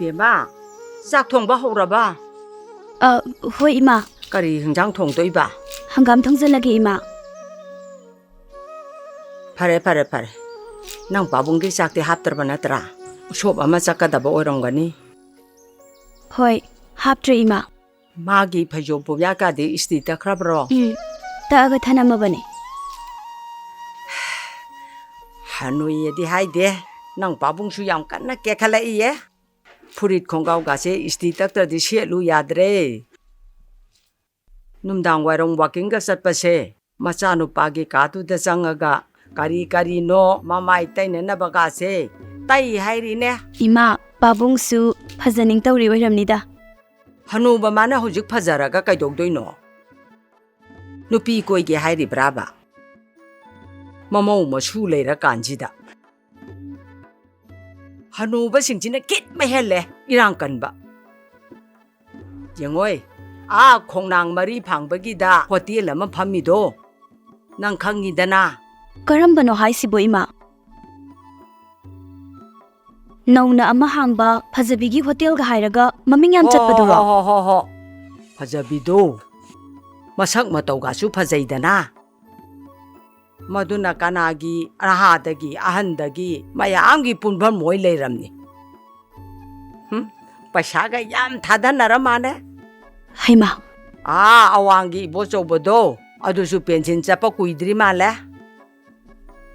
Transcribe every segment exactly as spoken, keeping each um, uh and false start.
ꯕꯦꯝꯃ, ꯆꯥꯛ ꯊꯣꯡꯕ ꯍꯧꯔꯕ? ꯑ, ꯍꯣꯏ, ꯏꯃꯥ꯫ ꯀꯔꯤ ꯍꯤꯟꯖꯥꯡ ꯊꯣꯡꯗꯣꯏꯕ? ꯍꯪꯒꯥꯝ ꯊꯣꯡꯖꯜꯂꯒꯦ, ꯏꯃꯥ꯫ ꯐꯔꯦ, ꯐꯔꯦ, ꯐꯔꯦ꯫ ꯅꯪ ꯄꯥꯕꯨꯡꯒꯤ ꯆꯥꯛꯇꯤ ꯍꯥꯞꯇ꯭ꯔꯕ ꯅꯠꯇ꯭ꯔꯥ? ꯎꯁꯣꯞ ꯑꯃ ꯆꯠꯀꯗꯕ ꯑꯣꯏꯔꯝꯒꯅꯤ꯫ ꯍꯣꯏ, ꯍꯥꯞꯇ꯭ꯔꯦ, ꯏꯃꯥ꯫ ꯃꯥꯒꯤ ꯐꯩꯖꯣꯝ ꯄꯣꯝꯌꯥꯠꯀꯗꯤ ꯏꯁꯇꯤ ꯇꯛꯈ꯭ꯔꯕ꯭ꯔꯣ? ꯎꯝ, ꯇꯛꯑꯒ ꯊꯅꯝꯃꯕꯅꯦ꯫ ꯍꯅꯨꯏꯌꯦꯗꯤ ꯍꯥꯏꯗꯦ, ꯅꯪ ꯄꯥꯕꯨꯡꯁꯨ ꯌꯥꯝ ꯀꯟꯅ ꯀꯦꯈꯠꯂꯛꯏꯌꯦ꯫ ꯐꯨꯔꯤꯠ ꯈꯣꯡꯒ꯭ꯔꯥꯎꯒꯥꯁꯦ ꯏꯁꯇꯤ ꯇꯛꯇ꯭ꯔꯗꯤ ꯁꯦꯠꯂꯨ ꯌꯥꯗ꯭ꯔꯦ꯫ ꯅꯨꯡꯗꯥꯡ ꯋꯥꯏꯔꯝ ꯋꯥꯀꯤꯡꯒ ꯆꯠꯄꯁꯦ, ꯃꯆꯥꯅꯨꯄꯥꯒꯤ ꯀꯥꯗꯨꯗ ꯆꯪꯉꯒ ꯀꯔꯤ ꯀꯔꯤꯅꯣ ꯃꯃꯥꯏ ꯇꯩꯅꯅꯕꯒꯥꯁꯦ ꯇꯩ ꯍꯥꯏꯔꯤꯅꯦ꯫ ꯏꯃꯥ, ꯄꯥꯕꯨꯡꯁꯨ ꯐꯖꯅꯤꯡ ꯇꯧꯔꯤ ꯑꯣꯏꯔꯝꯅꯤꯗ꯫ ꯍꯅꯨꯕ ꯃꯥꯅ ꯍꯧꯖꯤꯛ ꯐꯖꯔꯒ ꯀꯩꯗꯧꯗꯣꯏꯅꯣ? ꯅꯨꯄꯤ ꯀꯣꯏꯒꯦ ꯍꯥꯏꯔꯤꯕ꯭ꯔꯥꯕ? ꯃꯃꯧ ꯃꯁꯨ ꯂꯩꯔꯀꯥꯟꯁꯤꯗ꯫ ꯍꯅꯨꯕꯁꯤꯡꯁꯤꯅ ꯈꯤꯠ ꯃꯍꯦꯜꯂꯦ ꯏꯔꯥꯡ ꯀꯟꯕ꯫ ꯌꯦꯡꯉꯣꯏ, ꯑꯥ ꯈꯣꯡꯅꯥꯡ ꯃꯔꯤ ꯐꯥꯡꯕꯒꯤꯗ ꯍꯣꯇꯦꯜ ꯑꯃ ꯐꯝꯃꯤꯗꯣ, ꯅꯪ ꯈꯪꯉꯤꯗꯅ꯫ ꯀꯔꯝꯕꯅꯣ ꯍꯥꯏꯁꯤꯕꯣ, ꯏꯃꯥ? ꯅꯧꯅ ꯑꯃ ꯍꯥꯡꯕ ꯐꯖꯕꯤꯒꯤ ꯍꯣꯇꯦꯜꯒ ꯍꯥꯏꯔꯒ ꯃꯃꯤꯡ ꯌꯥꯝ ꯍꯣ, ꯆꯠꯄꯗꯨꯔꯣ? ꯍꯣ, ꯍꯣ, ꯍꯣ, ꯍꯣ꯫ ꯐꯖꯕꯤꯗꯣ꯫ ꯃꯁꯛ ꯃꯇꯧꯒꯁꯨ ꯐꯖꯩꯗꯅ꯫ ꯃꯗꯨꯅ ꯀꯅꯥꯒꯤ, ꯅꯍꯥꯗꯒꯤ ꯑꯍꯟꯗꯒꯤ ꯃꯌꯥꯝꯒꯤ ꯄꯨꯟꯐꯝ ꯑꯣꯏ ꯂꯩꯔꯝꯅꯤ꯫ ꯍꯨꯝ, ꯄꯩꯁꯥꯒ ꯌꯥꯝ ꯊꯥꯗꯅꯔ ꯃꯥꯅꯦ꯫ ꯍꯩꯃꯥ! ꯑꯥ, ꯑꯋꯥꯡꯒꯤ ꯏꯕꯣꯆꯧꯕꯗꯣ, ꯑꯗꯨꯁꯨ ꯄꯦꯟꯁꯤꯟ ꯆꯠꯄ ꯀꯨꯏꯗ꯭ꯔꯤ ꯃꯥꯜꯂꯦ꯫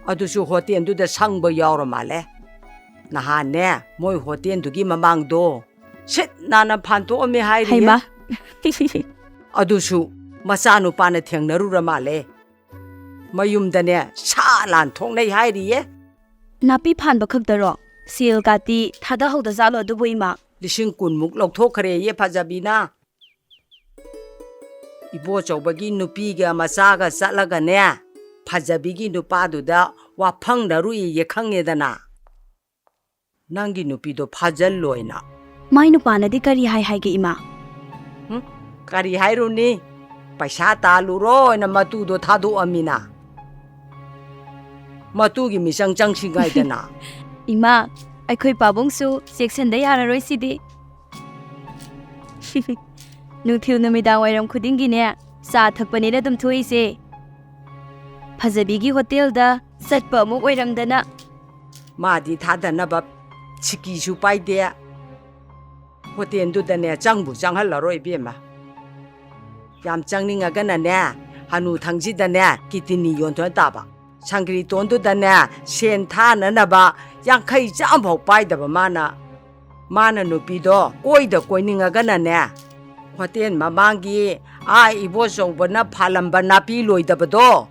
ꯑꯗꯨꯁꯨ ꯍꯣꯇꯦꯜꯗꯨꯗ ꯁꯪꯕ ꯌꯥꯎꯔ ꯃꯥꯜꯂꯦ꯫ ꯅꯍꯥꯟꯅꯦ, ꯃꯣꯏ ꯍꯣꯇꯦꯜꯗꯨꯒꯤ ꯃꯃꯥꯡꯗꯣ ꯁꯤꯠ ꯅꯥꯟꯅ ꯐꯥꯟꯊꯣꯛꯑꯝꯃꯦ ꯍꯥꯏꯔꯤꯌꯦ꯫ ꯍꯩꯃꯥ! ꯑꯗꯨꯁꯨ ꯃꯆꯥꯅꯨꯄꯥꯅ ꯊꯦꯡꯅꯔꯨꯔ ꯃꯥꯜꯂꯦ꯫ ꯃꯌꯨꯝꯗꯅꯦ, ꯁꯥ ꯂꯥꯟ ꯊꯣꯛꯅꯩ ꯍꯥꯏꯔꯤꯌꯦ꯫ ꯅꯥꯄꯤ ꯐꯥꯟꯕ ꯈꯛꯇꯔꯣ? ꯁꯦꯜꯒꯥꯇꯤ ꯊꯥꯗꯍꯧꯗꯖꯥꯠꯂꯣ ꯑꯗꯨꯕꯨ, ꯏꯃꯥ? ꯂꯤꯁꯤꯡ ꯀꯨꯟꯃꯨꯛ ꯂꯧꯊꯣꯛꯈ꯭ꯔꯦꯌꯦ ꯐꯖꯕꯤꯅ꯫ ꯏꯕꯣꯆꯧꯕꯒꯤ ꯅꯨꯄꯤꯒ ꯃꯆꯥꯒ ꯆꯠꯂꯒꯅꯦ, ꯐꯖꯕꯤꯒꯤ ꯅꯨꯄꯥꯗꯨꯗ ꯋꯥꯐꯪꯅꯔꯨꯏꯌꯦ, ꯈꯪꯉꯦꯗꯅ꯫ ꯅꯪꯒꯤ ꯅꯨꯄꯤꯗꯣ ꯐꯥꯖꯜꯂꯣꯏꯅ꯫ ꯃꯥꯏ ꯅꯨꯄꯥꯅꯗꯤ ꯀꯔꯤ ꯍꯥꯏ ꯍꯥꯏꯒꯦ, ꯏꯃꯥ? ꯍꯨꯝ? ꯀꯔꯤ ꯍꯥꯏꯔꯨꯅꯤ? ꯄꯩꯁꯥ ꯇꯥꯜꯂꯨꯔꯣꯅ ꯃꯇꯨꯗꯣ ꯊꯥꯗꯣꯛꯑꯝꯃꯤꯅ꯫ ꯃꯇꯨꯒꯤ ꯃꯤꯆꯪ ꯆꯪꯁꯤꯉꯥꯏꯗꯅ꯫ ꯏꯃꯥ, ꯑꯩꯈꯣꯏ ꯄꯥꯕꯨꯡꯁꯨ ꯆꯦꯛꯁꯤꯟꯗ ꯌꯥꯔꯔꯣꯏ ꯁꯤꯗꯤ꯫ ꯅꯨꯡꯊꯤꯜ ꯅꯨꯃꯤꯗꯥꯡ ꯋꯥꯏꯔꯝ ꯈꯨꯗꯤꯡꯒꯤꯅꯦ, ꯆꯥ ꯊꯛꯄꯅꯤꯅ ꯑꯗꯨꯝ ꯊꯣꯛꯏꯁꯦ꯫ ꯐꯖꯕꯤꯒꯤ ꯍꯣꯇꯦꯜꯗ ꯆꯠꯄ ꯑꯃꯨꯛ ꯑꯣꯏꯔꯝꯗꯅ꯫ ꯃꯥꯗꯤ ꯊꯥꯗꯅꯕ ꯁꯤꯀꯤꯁꯨ ꯄꯥꯏꯗꯦ꯫ ꯍꯣꯇꯦꯜꯗꯨꯗꯅꯦ ꯆꯪꯕꯨ ꯆꯪꯍꯜꯂꯔꯣꯏ ꯏꯕꯦꯝꯃ꯫ ꯌꯥꯝ ꯆꯪꯅꯤꯡꯉꯒꯅꯅꯦ, ꯍꯅꯨ ꯊꯪꯁꯤꯗꯅꯦ ꯀꯤꯇꯤꯅꯤ ꯌꯣꯟꯊꯣꯛ ꯇꯥꯕ꯫ ꯁꯪꯀ꯭ꯔꯤꯇꯣꯟꯗꯨꯗꯅꯦ ꯁꯦꯟ ꯊꯥꯅꯅꯕ ꯌꯥꯡꯈꯩ ꯆꯥꯝꯐꯥꯎ ꯄꯥꯏꯗꯕ ꯃꯥꯅ꯫ ꯃꯥꯅ ꯅꯨꯄꯤꯗꯣ ꯀꯣꯏꯗ ꯀꯣꯏꯅꯤꯡꯉꯒꯅꯅꯦ, ꯍꯣꯇꯦꯜ ꯃꯃꯥꯡꯒꯤ ꯑꯥ ꯏꯕꯣꯆꯧꯕꯅ ꯐꯥꯜꯂꯝꯕ ꯅꯥꯄꯤ ꯂꯣꯏꯗꯕꯗꯣ,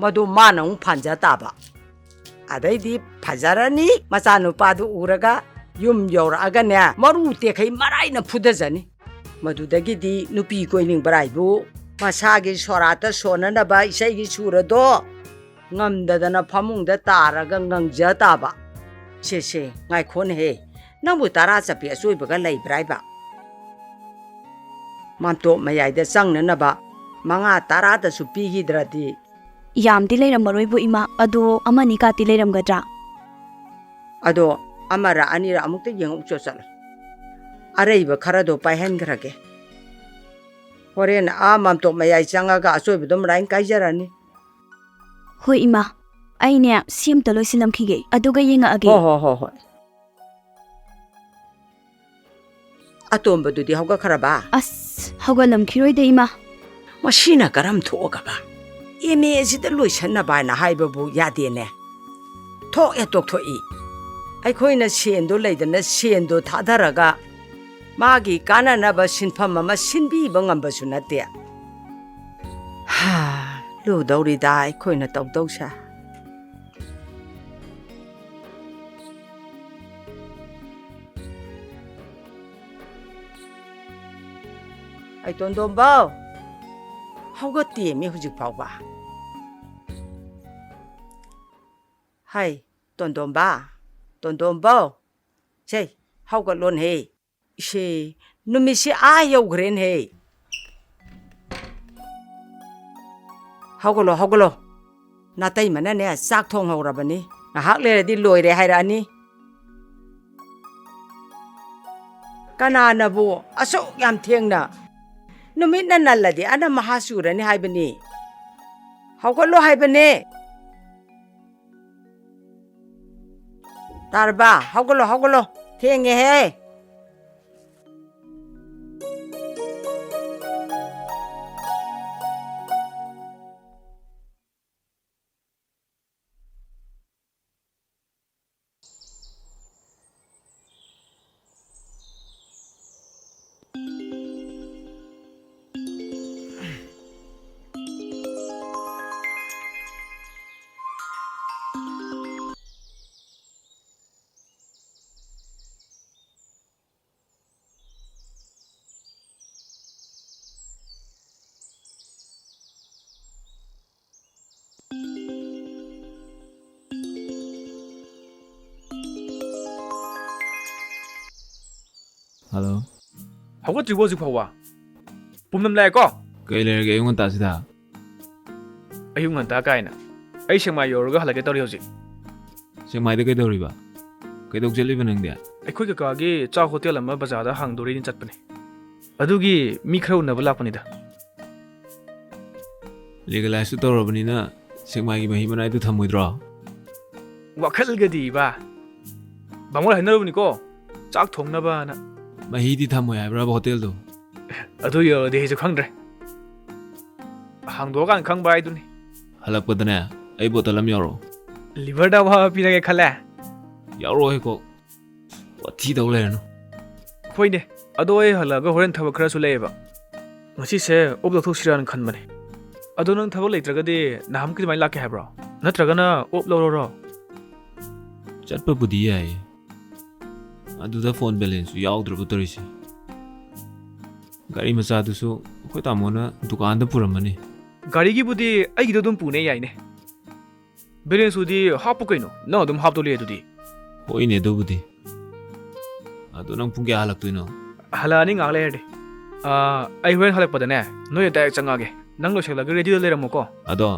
ꯃꯗꯨ ꯃꯥꯅ ꯑꯃꯨꯛ ꯐꯥꯟꯖ ꯇꯥꯕ꯫ ꯑꯗꯩꯗꯤ ꯐꯖꯔꯅꯤ, ꯃꯆꯥꯅꯨꯄꯥꯗꯨ ꯎꯔꯒ ꯌꯨꯝ ꯌꯧꯔꯛꯑꯒꯅꯦ ꯃꯔꯨ ꯇꯦꯛꯈꯩ ꯃꯔꯥꯏꯅ ꯐꯨꯗꯖꯅꯤ꯫ ꯃꯗꯨꯗꯒꯤꯗꯤ ꯅꯨꯄꯤ ꯀꯣꯏꯅꯤꯡꯕ꯭ꯔꯥ ꯍꯥꯏꯕꯨ, ꯃꯁꯥꯒꯤ ꯁꯣꯔꯥꯠꯇ ꯁꯣꯟꯅꯅꯕ ꯏꯁꯩꯒꯤ ꯁꯨꯔꯗꯣ ꯉꯝꯗꯗꯅ ꯐꯃꯨꯡꯗ ꯇꯥꯔꯒ ꯉꯪꯖ ꯇꯥꯕ꯫ ꯁꯦ ꯁꯦ, ꯉꯥꯏꯈꯣꯅꯦꯍꯦ, ꯅꯪꯕꯨ ꯇꯔꯥ ꯆꯠꯄꯤ ꯑꯆꯣꯏꯕꯒ ꯂꯩꯕ꯭ꯔꯥ ꯍꯥꯏꯕ? ꯃꯥꯝꯇꯣꯞ ꯃꯌꯥꯏꯗ ꯆꯪꯅꯅꯕ ꯃꯉꯥ ꯇꯔꯥꯗꯁꯨ ꯄꯤꯈꯤꯗ꯭ꯔꯗꯤ꯫ ꯌꯥꯝꯗꯤ ꯂꯩꯔꯝꯃꯔꯣꯏꯕꯨ ꯏꯃꯥ, ꯑꯗꯣ ꯑꯃꯅꯤ ꯀꯥꯇꯤ ꯂꯩꯔꯝꯒꯗ꯭ꯔꯥ? ꯑꯗꯣ ꯑꯃꯔ ꯑꯅꯤꯔ ꯑꯃꯨꯛꯇ ꯌꯦꯡꯉꯨꯆꯣ ꯆꯠꯂꯣ꯫ ꯑꯔꯩꯕ ꯈꯔꯗꯣ ꯄꯥꯏꯍꯟꯈ꯭ꯔꯒꯦ꯫ ꯍꯣꯔꯦꯟ ꯑꯥ ꯃꯥꯝꯇꯣꯞ ꯃꯌꯥꯏ ꯆꯪꯉꯒ ꯑꯆꯣꯏꯕꯗꯣ ꯃꯔꯥꯏꯅ ꯀꯥꯏꯖꯔꯅꯤ꯫ ꯍꯣꯏ ꯏꯃꯥ, ꯑꯩꯅꯦ ꯁꯤ ꯑꯝꯇ ꯂꯣꯏꯁꯤꯜꯂꯝꯈꯤꯒꯦ, ꯑꯗꯨꯒ ꯌꯦꯡꯉꯛꯑꯒꯦ꯫ ꯍꯣ, ꯍꯣ, ꯍꯣ, ꯍꯣꯏ꯫ ꯑꯇꯣꯝꯕꯗꯨꯗꯤ ꯍꯧꯒꯠꯈ꯭ꯔꯕ? ꯑꯁ, ꯍꯧꯒꯠꯂꯝꯈꯤꯔꯣꯏꯗ ꯏꯃꯥ꯫ ꯃꯁꯤꯅ ꯀꯔꯝ ꯊꯣꯛꯑꯒꯕ? ꯑꯦꯝ ꯑꯦ ꯑꯁꯤꯗ ꯂꯣꯏꯁꯟꯅꯕ ꯍꯥꯏꯅ ꯍꯥꯏꯕꯕꯨ ꯌꯥꯗꯦꯅꯦ꯫ ꯊꯣꯛꯑꯦ ꯇꯣꯛꯊꯣꯛꯏ꯫ ꯑꯩꯈꯣꯏꯅ ꯁꯦꯟꯗꯣ ꯂꯩꯗꯅ ꯁꯦꯟꯗꯣ ꯊꯥꯗꯔꯒ ꯃꯥꯒꯤ ꯀꯥꯟꯅꯅꯕ ꯁꯤꯟꯐꯝ ꯑꯃ ꯁꯤꯟꯕꯤꯕ ꯉꯝꯕꯁꯨ ꯅꯠꯇꯦ꯫ ꯍꯥ, ꯂꯨꯗꯧꯔꯤꯗ ꯑꯩꯈꯣꯏꯅ ꯇꯧꯗꯧꯁꯦ꯫ ꯑꯩ ꯇꯣꯟꯗꯣꯝꯕꯧ! ꯍꯧꯒꯠꯇꯦꯃꯤ ꯍꯧꯖꯤꯛ ꯐꯥꯎꯕ꯫ ꯍꯥꯏ, ꯇꯣꯟꯗꯣꯝꯕ, ꯇꯣꯟꯗꯣꯝꯕꯧ! ꯁꯦ, ꯍꯧꯒꯠꯂꯣꯟꯍꯦ꯫ ꯏꯁꯦ, ꯅꯨꯃꯤꯠꯁꯦ ꯑꯥ ꯌꯧꯈ꯭ꯔꯦꯅꯦꯍꯦ꯫ ꯍꯧꯒꯠꯂꯣ, ꯍꯧꯒꯠꯂꯣ꯫ ꯅꯥꯇꯩꯃꯅꯅꯦ ꯆꯥꯛ ꯊꯣꯡꯍꯧꯔꯕꯅꯤ꯫ ꯉꯥꯏꯍꯥꯛ ꯂꯩꯔꯗꯤ ꯂꯣꯏꯔꯦ ꯍꯥꯏꯔꯛꯑꯅꯤ꯫ ꯀꯅꯥꯅꯕꯨ ꯑꯁꯨꯛ ꯌꯥꯝ ꯊꯦꯡꯅ? ꯅꯨꯃꯤꯠꯅ ꯅꯜꯂꯗꯤ ꯑꯅꯝ ꯑꯍꯥ ꯆꯨꯔꯅꯤ ꯍꯥꯏꯕꯅꯤ꯫ ꯍꯧꯒꯠꯂꯣ ꯍꯥꯏꯕꯅꯦ꯫ ꯇꯥꯔꯕ? ꯍꯧꯒꯠꯂꯣ, ꯍꯧꯒꯠꯂꯣ꯫ ꯊꯦꯡꯉꯦꯍꯦ꯫ ꯍꯜꯂꯣ꯫ ꯍꯧꯒꯠꯇ꯭ꯔꯤꯕꯣ ꯍꯧꯖꯤꯛ ꯐꯥꯎꯕ? ꯄꯨꯝꯅꯝ ꯂꯥꯛꯑꯦꯀꯣ? ꯀꯩ ꯂꯩꯔꯒꯦ ꯑꯌꯨꯛ ꯉꯟꯇꯥꯁꯤꯗ? ꯑꯌꯨꯛ ꯉꯟꯇꯥ ꯀꯥꯏꯅ꯫ ꯑꯩ ꯁꯦꯛꯃꯥꯏ ꯌꯧꯔꯒ ꯍꯜꯂꯛꯀꯦ ꯇꯧꯔꯤ ꯍꯧꯖꯤꯛ꯫ ꯁꯦꯛꯃꯥꯏꯗ ꯀꯩꯗꯧꯔꯤꯕ? ꯀꯩꯗꯧ ꯆꯠꯂꯤꯕ ꯅꯪꯗꯤ? ꯑꯩꯈꯣꯏ ꯀꯀꯥꯒꯤ ꯆꯥꯛ ꯍꯣꯇꯦꯜ ꯑꯃ ꯕꯖꯥꯔꯗ ꯍꯥꯡꯗꯣꯔꯤꯅ ꯆꯠꯄꯅꯦ꯫ ꯑꯗꯨꯒꯤ ꯃꯤ ꯈꯔ ꯎꯅꯕ ꯂꯥꯛꯄꯅꯤꯗ꯫ ꯂꯤꯒꯦꯂꯥꯏꯁꯇꯨ ꯇꯧꯔꯕꯅꯤꯅ ꯁꯦꯛꯃꯥꯏꯒꯤ ꯃꯍꯤ ꯃꯅꯥꯏꯗꯨ ꯊꯝꯃꯣꯏꯗ꯭ꯔꯣ? ꯋꯥꯈꯜꯒꯗꯤ ꯏꯕꯥ꯫ ꯕꯥꯃꯣꯟ ꯍꯥꯏꯅꯔꯨꯕꯅꯤꯀꯣ, ꯆꯥꯛ ꯊꯣꯡꯅꯕꯅ꯫ ꯃꯍꯤꯗꯤ ꯊꯝꯃꯣꯏ ꯍꯥꯏꯕ꯭ꯔꯕ ꯍꯣꯇꯦꯜꯗꯨ? ꯑꯗꯨ ꯌꯧꯔꯗꯤ ꯑꯩꯁꯨ ꯈꯪꯗ꯭ꯔꯦ꯫ ꯍꯥꯡꯗꯣꯛꯑꯀꯥꯟꯗ ꯈꯪꯕ ꯍꯥꯏꯗꯨꯅꯤ꯫ ꯍꯜꯂꯛꯄꯗꯅꯦ, ꯑꯩ ꯕꯣꯇꯜ ꯑꯃ ꯌꯥꯎꯔꯛꯑꯣ꯫ ꯂꯤꯚꯔꯗ ꯑꯋꯥꯕ ꯄꯤꯔꯒꯦ ꯈꯜꯂꯦ? ꯌꯥꯎꯔꯛꯑꯣꯍꯦ ꯀꯣꯛ꯫ ꯋꯥꯊꯤ ꯇꯧ ꯂꯩꯔꯅꯨ꯫ ꯍꯣꯏꯅꯦ, ꯑꯗꯣ ꯑꯩ ꯍꯜꯂꯛꯑꯒ ꯍꯣꯔꯦꯟ ꯊꯕꯛ ꯈꯔꯁꯨ ꯂꯩꯌꯦꯕ꯫ ꯉꯁꯤꯁꯦ ꯑꯣꯞ ꯂꯧꯊꯣꯛꯁꯤꯔꯥꯅ ꯈꯟꯕꯅꯦ꯫ ꯑꯗꯣ ꯅꯪ ꯊꯕꯛ ꯂꯩꯇ꯭ꯔꯒꯗꯤ ꯅꯍꯥꯟꯃꯨꯛꯀꯤ ꯑꯗꯨꯃꯥꯏꯅ ꯂꯥꯛꯀꯦ ꯍꯥꯏꯕ꯭ꯔꯣ? ꯅꯠꯇ꯭ꯔꯒꯅ ꯑꯣꯞ ꯂꯧꯔꯣꯔꯣ? ꯆꯠꯄꯕꯨꯗꯤ ꯌꯥꯏꯌꯦ꯫ ꯑꯗꯨꯗ ꯐꯣꯟ ꯕꯦꯂꯦꯟꯁꯁꯨ ꯌꯥꯎꯗ꯭ꯔꯕ ꯇꯧꯔꯤꯁꯦ꯫ ꯒꯥꯔꯤ ꯃꯆꯥꯗꯨꯁꯨ ꯑꯩꯈꯣꯏ ꯇꯥꯃꯣꯅ ꯗꯨꯀꯥꯟꯗ ꯄꯨꯔꯝꯃꯅꯤ꯫ ꯒꯥꯔꯤꯒꯤꯕꯨꯗꯤ ꯑꯩꯒꯤꯗꯣ ꯑꯗꯨꯝ ꯄꯨꯅꯦ ꯌꯥꯏꯅꯦ꯫ ꯕꯦꯂꯦꯟꯁꯇꯨꯗꯤ ꯍꯥꯞꯄꯨ ꯀꯩꯅꯣ, ꯅꯪ ꯑꯗꯨꯝ ꯍꯥꯞꯇꯣ ꯂꯩ ꯑꯗꯨꯗꯤ꯫ ꯍꯣꯏꯅꯦ ꯑꯗꯨꯕꯨꯗꯤ꯫ ꯑꯗꯣ ꯅꯪ ꯄꯨꯡ ꯀꯌꯥ ꯍꯜꯂꯛꯇꯣꯏꯅꯣ? ꯍꯜꯂꯛꯑꯅꯤ ꯉꯥꯏꯍꯥꯛ ꯂꯩꯔꯗꯤ꯫ ꯑꯥ, ꯑꯩ ꯍꯣꯔꯦꯟ ꯍꯜꯂꯛꯄꯗꯅꯦ, ꯅꯣꯏꯗ ꯗꯥꯏꯔꯦꯛ ꯆꯪꯉꯛꯑꯒꯦ꯫ ꯅꯪ ꯂꯣꯏꯁꯤꯜꯂꯒ ꯔꯦꯗꯤꯗ ꯂꯩꯔꯝꯃꯣꯀꯣ꯫ ꯑꯗꯣ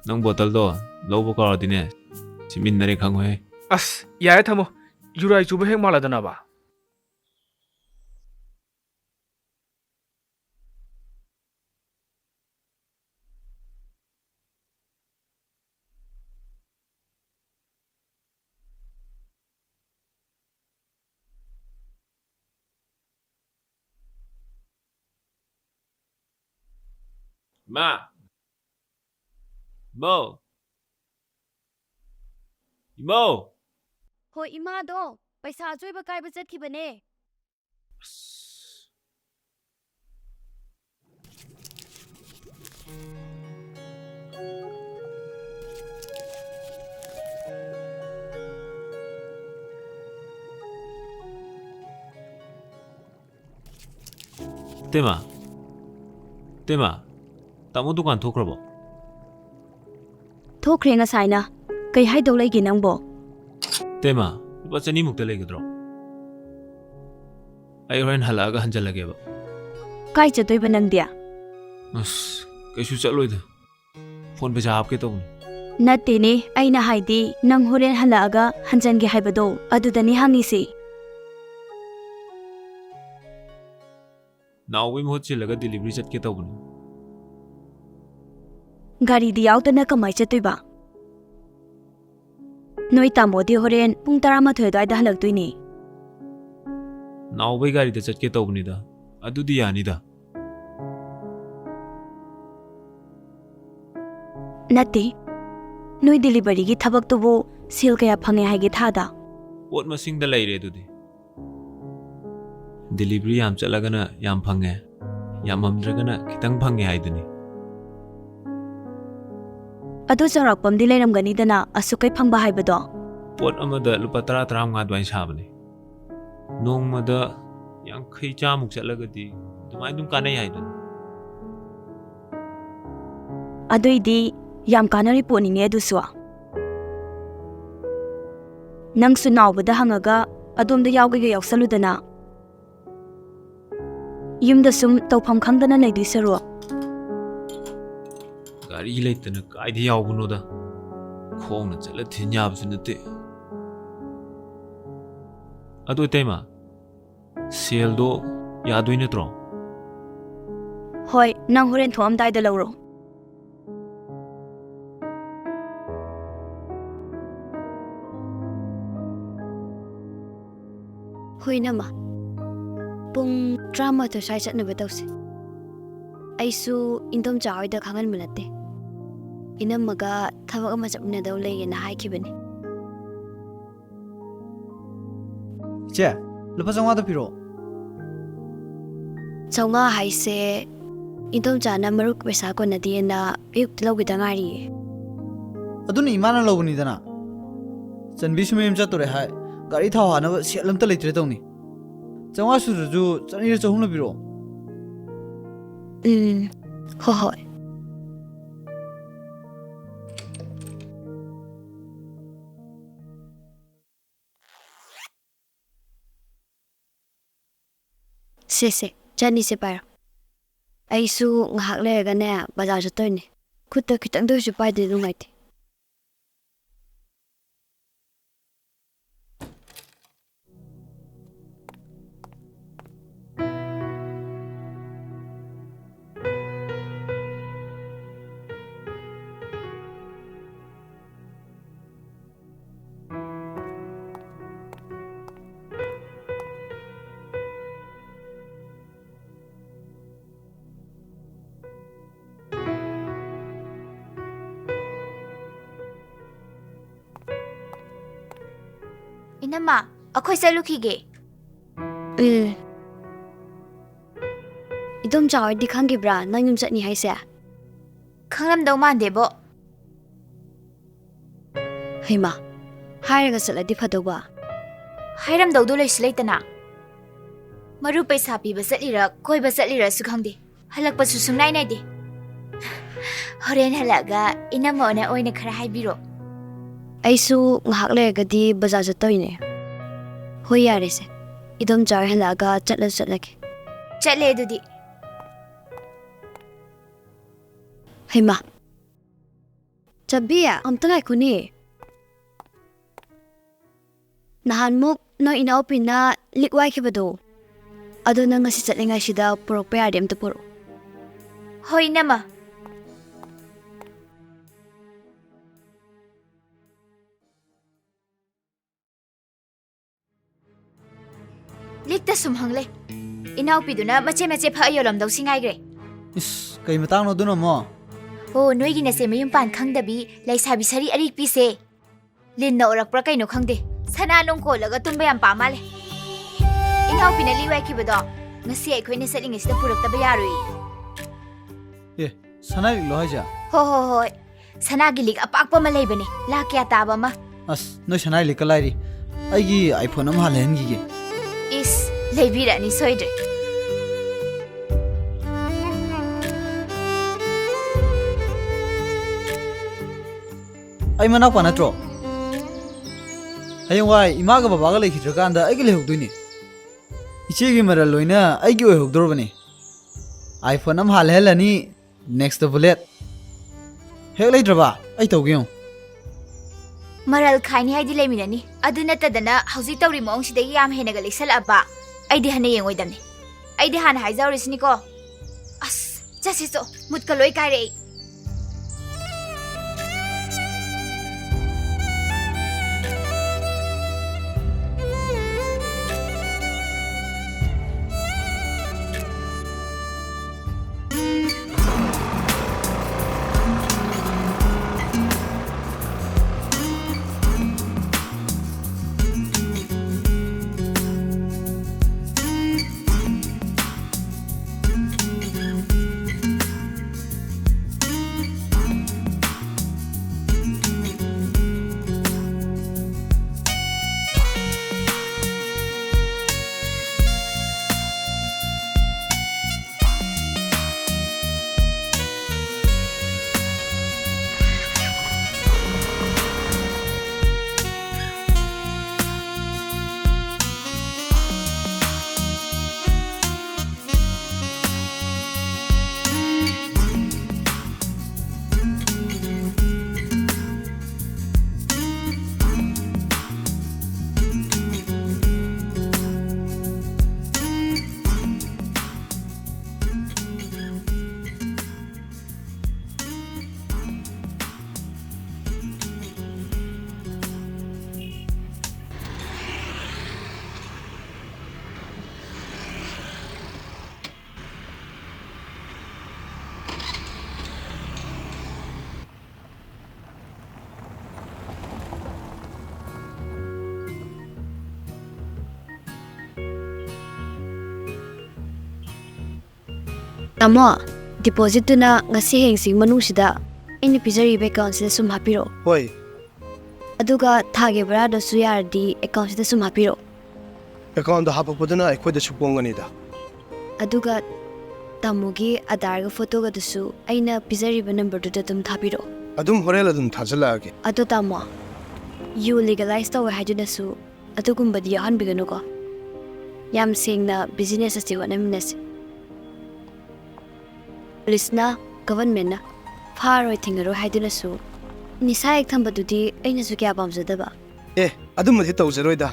ꯅꯪ ꯕꯣꯇꯜꯗꯣ ꯂꯧꯕ ꯀꯥꯎꯔꯗꯤꯅꯦ, ꯁꯤꯃꯤꯟꯅꯔꯦ ꯈꯪꯉꯨꯍꯦ꯫ ꯑꯁ, ꯌꯥꯔꯦ ꯊꯝꯃꯣ꯫ ꯌꯨꯔꯥꯏ ꯆꯨꯕ ꯍꯦꯛ ꯃꯥꯜꯂꯗꯅꯕ꯫ ꯏꯃꯥ! ꯏꯃꯧ! ꯏꯃꯧ! ꯍꯣꯏ, ꯏꯃꯥꯗꯣ ꯄꯩꯁꯥ ꯑꯆꯣꯏꯕ ꯀꯥꯏꯕ ꯆꯠꯈꯤꯕꯅꯦ꯫ ꯑꯁ꯫ ꯇꯦꯃꯥ, ꯇꯦꯃꯥ, ꯇꯥꯃꯣ ꯗꯨꯀꯥꯟ ꯊꯣꯛꯈ꯭ꯔꯕꯣ? ꯊꯣꯛꯈ꯭ꯔꯦ ꯉꯁꯥꯏꯅ꯫ ꯀꯩ ꯍꯥꯏꯗꯧ ꯂꯩꯒꯦ ꯅꯪꯕꯣ? ꯇꯦꯃꯥ, ꯂꯨꯄꯥ ꯆꯅꯤꯃꯨꯛꯇ ꯂꯩꯒꯗ꯭ꯔꯣ? ꯑꯩ ꯍꯣꯔꯦꯟ ꯍꯜꯂꯛꯑꯒ ꯍꯟꯖꯜꯂꯒꯦꯕ꯫ ꯀꯥꯏ ꯆꯠꯇꯣꯏꯕ ꯅꯪꯗꯤ? ꯑꯁ, ꯀꯩꯁꯨ ꯆꯠꯂꯣꯏꯗ꯫ ꯐꯣꯟ ꯄꯩꯁꯥ ꯍꯥꯞꯀꯦ ꯇꯧꯕꯅꯤ꯫ ꯅꯠꯇꯦꯅꯦ, ꯑꯩꯅ ꯍꯥꯏꯗꯤ ꯅꯪ ꯍꯣꯔꯦꯟ ꯍꯜꯂꯛꯑꯒ ꯍꯟꯖꯟꯒꯦ ꯍꯥꯏꯕꯗꯣ, ꯑꯗꯨꯗꯅꯤ ꯍꯪꯉꯤꯁꯦ꯫ ꯅꯥꯎꯕꯒꯤ ꯃꯍꯨꯠ ꯁꯤꯜꯂꯒ delivery ꯆꯠꯀꯦ ꯇꯧꯕꯅꯤ꯫ ꯒꯥꯔꯤꯗꯤ ꯌꯥꯎꯗꯅ ꯀꯃꯥꯏ ꯆꯠꯇꯣꯏꯕ? ꯅꯣꯏ ꯇꯥꯃꯣꯗꯤ ꯍꯣꯔꯦꯟ ꯄꯨꯡ ꯇꯔꯥꯃꯥꯊꯣꯏ ꯑꯗꯨꯋꯥꯏꯗ ꯍꯜꯂꯛꯇꯣꯏꯅꯦ꯫ ꯅꯥꯎꯕꯩ ꯒꯥꯔꯤꯗ ꯆꯠꯀꯦ ꯇꯧꯕꯅꯤꯗ꯫ ꯑꯗꯨꯗꯤ ꯌꯥꯅꯤꯗ꯫ ꯅꯠꯇꯦ, ꯅꯣꯏ deliveryꯒꯤ ꯊꯕꯛꯇꯨꯕꯨ ꯁꯦꯜ ꯀꯌꯥ ꯐꯪꯉꯦ ꯍꯥꯏꯒꯦ ꯊꯥꯗ? ꯄꯣꯠ ꯃꯁꯤꯡꯗ ꯂꯩꯔꯦ ꯑꯗꯨꯗꯤ꯫ Delivery ꯌꯥꯝ ꯆꯠꯂꯒꯅ ꯌꯥꯝ ꯐꯪꯉꯦ, ꯌꯥꯝꯃꯝꯗ꯭ꯔꯒꯅ ꯈꯤꯇꯪ ꯐꯪꯉꯦ ꯍꯥꯏꯗꯨꯅꯤ꯫ ꯑꯗꯨ ꯆꯥꯎꯔꯥꯛꯄ ꯑꯃꯗꯤ ꯂꯩꯔꯝꯒꯅꯤꯗꯅ, ꯑꯁꯨꯛꯀꯩ ꯐꯪꯕ ꯍꯥꯏꯕꯗꯣ? ꯄꯣꯠ ꯑꯃꯗ ꯂꯨꯄꯥ ꯇꯔꯥ, ꯇꯔꯥꯃꯉꯥ ꯑꯗꯨꯃꯥꯏꯅ ꯁꯥꯕꯅꯦ꯫ ꯅꯣꯡꯃꯗ ꯌꯥꯡꯈꯩ, ꯆꯥꯝꯃꯨꯛ ꯆꯠꯂꯒꯗꯤ ꯑꯗꯨꯃꯥꯏꯅ ꯑꯗꯨꯝ ꯀꯥꯟꯅꯩ ꯍꯥꯏꯗꯨꯅꯤ꯫ ꯑꯗꯨꯏꯗꯤ ꯌꯥꯝ ꯀꯥꯟꯅꯔꯤ ꯄꯣꯠꯅꯤꯅꯦ ꯑꯗꯨꯁꯨ꯫ ꯅꯪꯁꯨ ꯅꯥꯎꯕꯗ ꯍꯪꯉꯒ ꯑꯗꯣꯝꯗ ꯌꯥꯎꯒꯦꯒ ꯌꯥꯎꯁꯜꯂꯨꯗꯅ꯫ ꯌꯨꯝꯗ ꯁꯨꯝ ꯇꯧꯐꯝ ꯈꯪꯗꯅ ꯂꯩꯗꯣꯏ ꯁꯔꯨꯛ꯫ ꯒꯥꯔꯤ ꯂꯩꯇꯅ ꯀꯥꯏꯗ ꯌꯥꯎꯕꯅꯣꯗ? ꯈꯣꯡꯅ ꯆꯠꯂ ꯊꯤꯟ ꯌꯥꯕꯁꯨ ꯅꯠꯇꯦ꯫ ꯑꯗꯨ ꯏꯇꯩꯃ, ꯁꯦꯜꯗꯣ ꯌꯥꯗꯣꯏ ꯅꯠꯇ꯭ꯔꯣ? ꯍꯣꯏ, ꯅꯪ ꯍꯣꯔꯦꯟ ꯊꯣꯛꯑꯝꯗꯥꯏꯗ ꯂꯧꯔꯣ꯫ ꯍꯣꯏ, ꯏꯅꯝꯃ꯫ ꯄꯨꯡ ꯇꯔꯥꯃꯥꯊꯣꯏ ꯁ꯭ꯋꯥꯏ ꯆꯠꯅꯕ ꯇꯧꯁꯤ꯫ ꯑꯩꯁꯨ ꯏꯟꯗꯣꯝꯆꯥ ꯍꯣꯏꯗ ꯈꯪꯍꯟꯕ ꯅꯠꯇꯦ꯫ ꯏꯅꯝꯃꯒ ꯊꯕꯛ ꯑꯃ ꯆꯠꯃꯤꯟꯅꯗꯧ ꯂꯩꯌꯦꯅ ꯍꯥꯏꯈꯤꯕꯅꯤ꯫ ꯏꯆꯦ, ꯂꯨꯄꯥ ꯆꯥꯝꯃꯉꯥꯗ ꯄꯤꯔꯛꯑꯣ꯫ ꯆꯥꯝꯃꯉꯥ ꯍꯥꯏꯁꯦ ꯏꯟꯗꯣꯝꯆꯥꯅ ꯃꯔꯨꯞ ꯄꯩꯁꯥ ꯀꯣꯟꯅꯗꯦꯅ ꯑꯌꯨꯛꯇ ꯂꯧꯈꯤꯗ ꯉꯥꯏꯔꯤꯌꯦ꯫ ꯑꯗꯨꯅ ꯏꯃꯥꯅ ꯂꯧꯕꯅꯤꯗꯅ꯫ ꯆꯟꯕꯤꯁꯨ ꯃꯌꯨꯝ ꯆꯠꯇꯣꯔꯦ ꯍꯥꯏ꯫ ꯒꯥꯔꯤ ꯊꯥꯎ ꯍꯥꯟꯅꯕ ꯁꯦꯜ ꯑꯝꯇ ꯂꯩꯇ꯭ꯔꯦ ꯇꯧꯅꯤ꯫ ꯆꯥꯝꯃꯉꯥ ꯁꯨꯗ꯭ꯔꯁꯨ ꯆꯅꯤꯔ ꯆꯍꯨꯝꯂ ꯄꯤꯔꯛꯑꯣ꯫ ꯎꯝ, ꯍꯣꯏ, ꯍꯣꯏ꯫ ꯁꯦ, ꯁꯦ, ꯆꯅꯤꯁꯦ ꯄꯥꯏꯔꯣ꯫ ꯑꯩꯁꯨ ꯉꯥꯏꯍꯥꯛ ꯂꯩꯔꯒꯅꯦ, ꯕꯖꯥꯔ ꯆꯠꯇꯣꯏꯅꯦ꯫ ꯈꯨꯠꯇ ꯈꯤꯇꯪꯗ ꯑꯣꯏꯔꯁꯨ ꯄꯥꯏꯗ꯭ꯔꯗꯤ ꯅꯨꯡꯉꯥꯏꯇꯦ꯫ ꯏꯅꯝꯃ, ꯑꯩꯈꯣꯏ ꯆꯠꯂꯨꯈꯤꯒꯦ꯫ ꯎꯝ꯫ ꯏꯗꯣꯝꯆꯥ ꯍꯣꯏꯗꯤ ꯈꯪꯈꯤꯕ꯭ꯔꯥ ꯅꯪ ꯌꯨꯝ ꯆꯠꯅꯤ ꯍꯥꯏꯁꯦ? ꯈꯪꯂꯝꯗꯧ ꯃꯥꯟꯗꯦꯕꯣ꯫ ꯍꯩꯃꯥ, ꯍꯥꯏꯔꯒ ꯆꯠꯂꯗꯤ ꯐꯗꯧꯕ꯫ ꯍꯥꯏꯔꯝꯗꯧꯗꯣ ꯂꯩꯁꯨ ꯂꯩꯇꯅ꯫ ꯃꯔꯨꯞ ꯄꯩꯁꯥ ꯄꯤꯕ ꯆꯠꯂꯤꯔ ꯀꯣꯏꯕ ꯆꯠꯂꯤꯔꯁꯨ ꯈꯪꯗꯦ꯫ ꯍꯜꯂꯛꯄꯁꯨ ꯁꯨꯡꯅꯥꯏ ꯅꯥꯏꯗꯦ꯫ ꯍꯣꯔꯦꯟ ꯍꯜꯂꯛꯑꯒ ꯏꯅꯝꯃ ꯑꯣꯏꯅ ꯈꯔ ꯍꯥꯏꯕꯤꯔꯣ꯫ ꯑꯩꯁꯨ ꯉꯥꯏꯍꯥꯛ ꯂꯩꯔꯒꯗꯤ ꯕꯖꯥꯔ ꯆꯠꯇꯣꯏꯅꯦ꯫ ꯍꯣꯏ, ꯌꯥꯔꯦꯁꯦ꯫ ꯏꯗꯣꯝꯆꯥ ꯍꯣꯏ ꯍꯜꯂꯛꯑꯒ ꯆꯠꯂꯁꯨ ꯆꯠꯂꯒꯦ꯫ ꯆꯠꯂꯦ ꯑꯗꯨꯗꯤ꯫ ꯍꯩꯃꯥ꯫ ꯆꯥꯕꯤ, ꯑꯝꯇ ꯉꯥꯏꯈꯣꯅꯦ꯫ ꯅꯍꯥꯟꯃꯨꯛ ꯅꯣꯏ ꯏꯅꯥꯎꯄꯤꯅ ꯂꯤꯛ ꯋꯥꯏꯈꯤꯕꯗꯣ, ꯑꯗꯣ ꯅꯪ ꯉꯁꯤ ꯆꯠꯂꯤꯉꯩꯁꯤꯗ ꯄꯨꯔꯛꯄ ꯌꯥꯔꯗꯤ ꯑꯝꯇ ꯄꯨꯔꯛꯑꯣ꯫ ꯍꯣꯏ, ꯏꯅꯝꯃ꯫ ꯂꯤꯛꯇ ꯁꯨꯝ ꯍꯪꯂꯦ꯫ ꯏꯅꯥꯎꯄꯤꯗꯨꯅ ꯃꯆꯦꯠ ꯃꯆꯦꯠ ꯐꯛꯑ ꯌꯣꯜꯂꯝꯗꯧꯁꯤ ꯉꯥꯏꯈ꯭ꯔꯦ꯫ ꯏꯁ, ꯀꯩ ꯃꯇꯥꯡꯅꯣ ꯑꯗꯨꯅ ꯑꯃꯨꯛ? ꯑꯣ, ꯅꯣꯏꯒꯤ ꯅꯆꯦ ꯃꯌꯨꯝ ꯄꯥꯟ ꯈꯪꯗꯕꯤ ꯂꯩꯁꯥꯕꯤ ꯁꯔꯤ ꯑꯔꯤꯛꯄꯤꯁꯦ꯫ ꯂꯤꯟꯅ ꯑꯣꯔꯛꯄ꯭ꯔꯥ ꯀꯩꯅꯣ ꯈꯪꯗꯦ, ꯁꯅꯥ ꯅꯨꯡ ꯀꯣꯜꯂꯒ ꯇꯨꯝꯕ ꯌꯥꯝ ꯄꯥꯝ ꯃꯥꯜꯂꯦ꯫ ꯏꯅꯥꯎꯄꯤꯅ ꯂꯤ ꯋꯥꯏꯈꯤꯕꯗꯣ ꯉꯁꯤ ꯑꯩꯈꯣꯏꯅ ꯆꯠꯂꯤꯉꯩꯁꯤꯗ ꯄꯨꯔꯛꯇꯕ ꯌꯥꯔꯣꯏ꯫ ꯑꯦ, ꯁꯅꯥ ꯂꯤꯛꯂꯣ ꯍꯥꯏꯁꯦ? ꯍꯣ ꯍꯣ ꯍꯣꯏ, ꯁꯅꯥꯒꯤ ꯂꯤꯛ ꯑꯄꯥꯛꯄ ꯑꯃ ꯂꯩꯕꯅꯦ, ꯂꯥꯛ ꯀꯌꯥ ꯇꯥꯕ ꯑꯃ꯫ ꯑꯁ, ꯅꯣꯏ ꯁꯅꯥ ꯂꯤꯛꯀ ꯂꯥꯏꯔꯤ, ꯑꯩꯒꯤ iPhone ꯑꯃ ꯍꯥꯟꯅ ꯂꯩꯍꯟꯈꯤꯒꯦ꯫ ꯏꯁ, ꯂꯩꯕꯤꯔꯛꯑꯅꯤ ꯁꯣꯏꯗ꯭ꯔꯦ꯫ ꯑꯩ ꯃꯅꯥꯎꯄꯥ ꯅꯠꯇ꯭ꯔꯣ? ꯍꯌꯦꯡꯋꯥꯏ ꯏꯃꯥꯒ ꯕꯕꯥꯒ ꯂꯩꯈꯤꯗ꯭ꯔꯀꯥꯟꯗ ꯑꯩꯒ ꯂꯩꯍꯧꯗꯣꯏꯅꯦ꯫ ꯏꯆꯦꯒꯤ ꯃꯔꯜ ꯂꯣꯏꯅ ꯑꯩꯒꯤ ꯑꯣꯏꯍꯧꯗꯣꯔꯕꯅꯦ꯫ iPhone ꯑꯃ ꯍꯥꯟꯅ ꯂꯩꯍꯜꯂꯅꯤ, next bullet꯫ ꯍꯦꯛ ꯂꯩꯇ꯭ꯔꯕ ꯑꯩ ꯇꯧꯒꯦ ꯌꯦꯡꯉꯨ꯫ ꯃꯔꯜ ꯈꯥꯏꯅꯤ ꯍꯥꯏꯗꯤ ꯂꯩꯃꯤꯟꯅꯅꯤ, ꯑꯗꯨ ꯅꯠꯇꯗꯅ ꯍꯧꯖꯤꯛ ꯇꯧꯔꯤ ꯃꯑꯣꯡꯁꯤꯗꯒꯤ ꯌꯥꯝ ꯍꯦꯟꯅꯒ ꯂꯤꯛꯁꯜꯂꯛꯑꯕ ꯑꯩꯗꯤ ꯍꯟꯅ ꯌꯦꯡꯉꯣꯏꯗꯕꯅꯤ꯫ ꯑꯩꯗꯤ ꯍꯥꯟꯅ ꯍꯥꯏꯖꯍꯧꯔꯤꯁꯤꯅꯤꯀꯣ꯫ ꯑꯁ, ꯆꯠꯁꯤ ꯆꯣ, ꯃꯨꯠꯀ ꯂꯣꯏ ꯀꯥꯏꯔꯦ ꯑꯩ꯫ ꯇꯥꯃꯣ, depositꯇꯨꯅ ꯉꯁꯤ ꯍꯌꯦꯡꯁꯤ ꯃꯅꯨꯡꯁꯤꯗ ꯑꯩꯅ ꯄꯤꯖꯔꯤꯕ accountꯁꯤꯗ ꯁꯨꯝ ꯍꯥꯞꯄꯤꯔꯛꯑꯣ꯫ ꯍꯣꯏ꯫ ꯑꯗꯨꯒ ꯊꯥꯒꯤ ꯚꯔꯥꯗꯨꯁꯨ ꯌꯥꯔꯗꯤ accountꯁꯤꯗ ꯁꯨꯝ ꯍꯥꯞꯄꯤꯔꯛꯑꯣ꯫ Accountꯗ ꯍꯥꯞꯄꯛꯄꯗꯨꯅ ꯑꯩꯈꯣꯏꯗꯁꯨ ꯀꯣꯝꯒꯅꯤꯗ꯫ ꯑꯗꯨꯒ ꯇꯥꯃꯣꯒꯤ Aadhaarꯒ photoꯒꯗꯨꯁꯨ ꯑꯩꯅ ꯄꯤꯖꯔꯤꯕ numberꯗꯨꯗ ꯑꯗꯨꯝ ꯊꯥꯕꯤꯔꯛꯑꯣ꯫ ꯑꯗꯨꯝ ꯍꯣꯔꯦꯟ ꯑꯗꯨꯝ ꯊꯥꯖꯤꯜꯂꯛꯑꯒꯦ꯫ ꯑꯗꯣ ꯇꯥꯃꯣ, ꯌꯨ legalize ꯇꯧꯋꯦ ꯍꯥꯏꯗꯨꯅꯁꯨ ꯑꯗꯨꯒꯨꯝꯕꯗꯤ ꯌꯥꯎꯍꯟꯕꯤꯒꯅꯨꯀꯣ꯫ ꯌꯥꯝ ꯁꯦꯡꯅ business ꯑꯁꯤ ꯍꯣꯠꯅꯃꯤꯟꯅꯁꯤ꯫ Policeꯅ, governmentꯅ ꯐꯥꯔꯣꯏ ꯊꯤꯡꯉꯔꯣꯏ ꯍꯥꯏꯗꯨꯅꯁꯨ ꯅꯤꯁꯥ ꯍꯦꯛ ꯊꯝꯕꯗꯨꯗꯤ ꯑꯩꯅꯁꯨ ꯀꯌꯥ ꯄꯥꯝꯖꯗꯕ꯫ ꯑꯦ, ꯑꯗꯨꯃꯗꯤ ꯇꯧꯖꯔꯣꯏꯗ꯫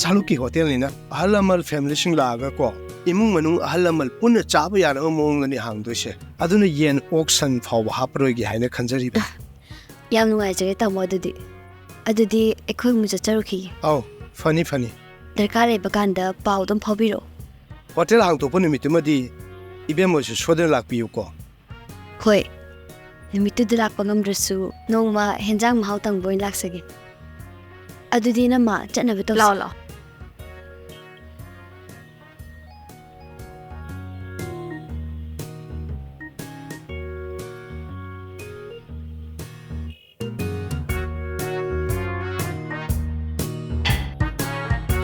ꯁꯥꯂꯨꯛꯀꯤ ꯍꯣꯇꯦꯜꯅꯤꯅ ꯑꯍꯜ ꯂꯃꯟ familyꯁꯤꯡ ꯂꯥꯛꯑꯒ ꯀꯣ, ꯏꯃꯨꯡ ꯃꯅꯨꯡ ꯑꯍꯜ ꯂꯃꯟ ꯄꯨꯟꯅ ꯆꯥꯕ ꯌꯥꯅꯕ ꯃꯑꯣꯡꯗꯅꯤ ꯍꯥꯡꯗꯣꯏꯁꯦ꯫ ꯑꯗꯨꯅ ꯌꯦꯟ, ꯑꯣꯛ, ꯁꯟ ꯐꯥꯎꯕ ꯍꯥꯞꯄꯔꯣꯏꯒꯦ ꯍꯥꯏꯅ ꯈꯟꯖꯔꯤꯕ꯫ ꯌꯥꯝ ꯅꯨꯡꯉꯥꯏꯖꯔꯦ ꯇꯥꯃꯣ, ꯑꯗꯨꯗꯤ꯫ ꯑꯗꯨꯗꯤ ꯑꯩꯈꯣꯏ ꯑꯃꯨꯛ ꯆꯠꯆꯔꯨꯈꯤꯒꯦ꯫ ꯑꯧ, ꯐꯅꯤ, ꯐꯅꯤ꯫ ꯗꯔꯀꯥꯔ ꯂꯩꯕ ꯀꯥꯟꯗ ꯄꯥꯎ ꯑꯗꯨꯝ ꯐꯥꯎꯕꯤꯔꯛꯑꯣ꯫ ꯍꯣꯇꯦꯜ ꯍꯥꯡꯗꯣꯛꯄ ꯅꯨꯃꯤꯠꯇꯨꯃꯗꯤ ꯏꯕꯦꯝꯃꯁꯨ ꯁꯣꯏꯗꯅ ꯂꯥꯛꯄꯤꯌꯨꯀꯣ꯫ ꯍꯣꯏ, ꯅꯨꯃꯤꯠꯇꯨꯗ ꯂꯥꯛꯄ ꯉꯝꯗ꯭ꯔꯁꯨ ꯅꯣꯡꯃ ꯍꯦꯟꯖꯥꯡ ꯃꯍꯥꯎ ꯇꯪꯕ ꯑꯣꯏꯅ ꯂꯥꯛꯆꯒꯦ꯫ ꯑꯗꯨꯗꯤ ꯏꯅꯝꯃ, ꯆꯠꯅꯕ ꯇꯧꯁꯤ꯫ ꯂꯥꯛꯑꯣ, ꯂꯥꯛꯑꯣ꯫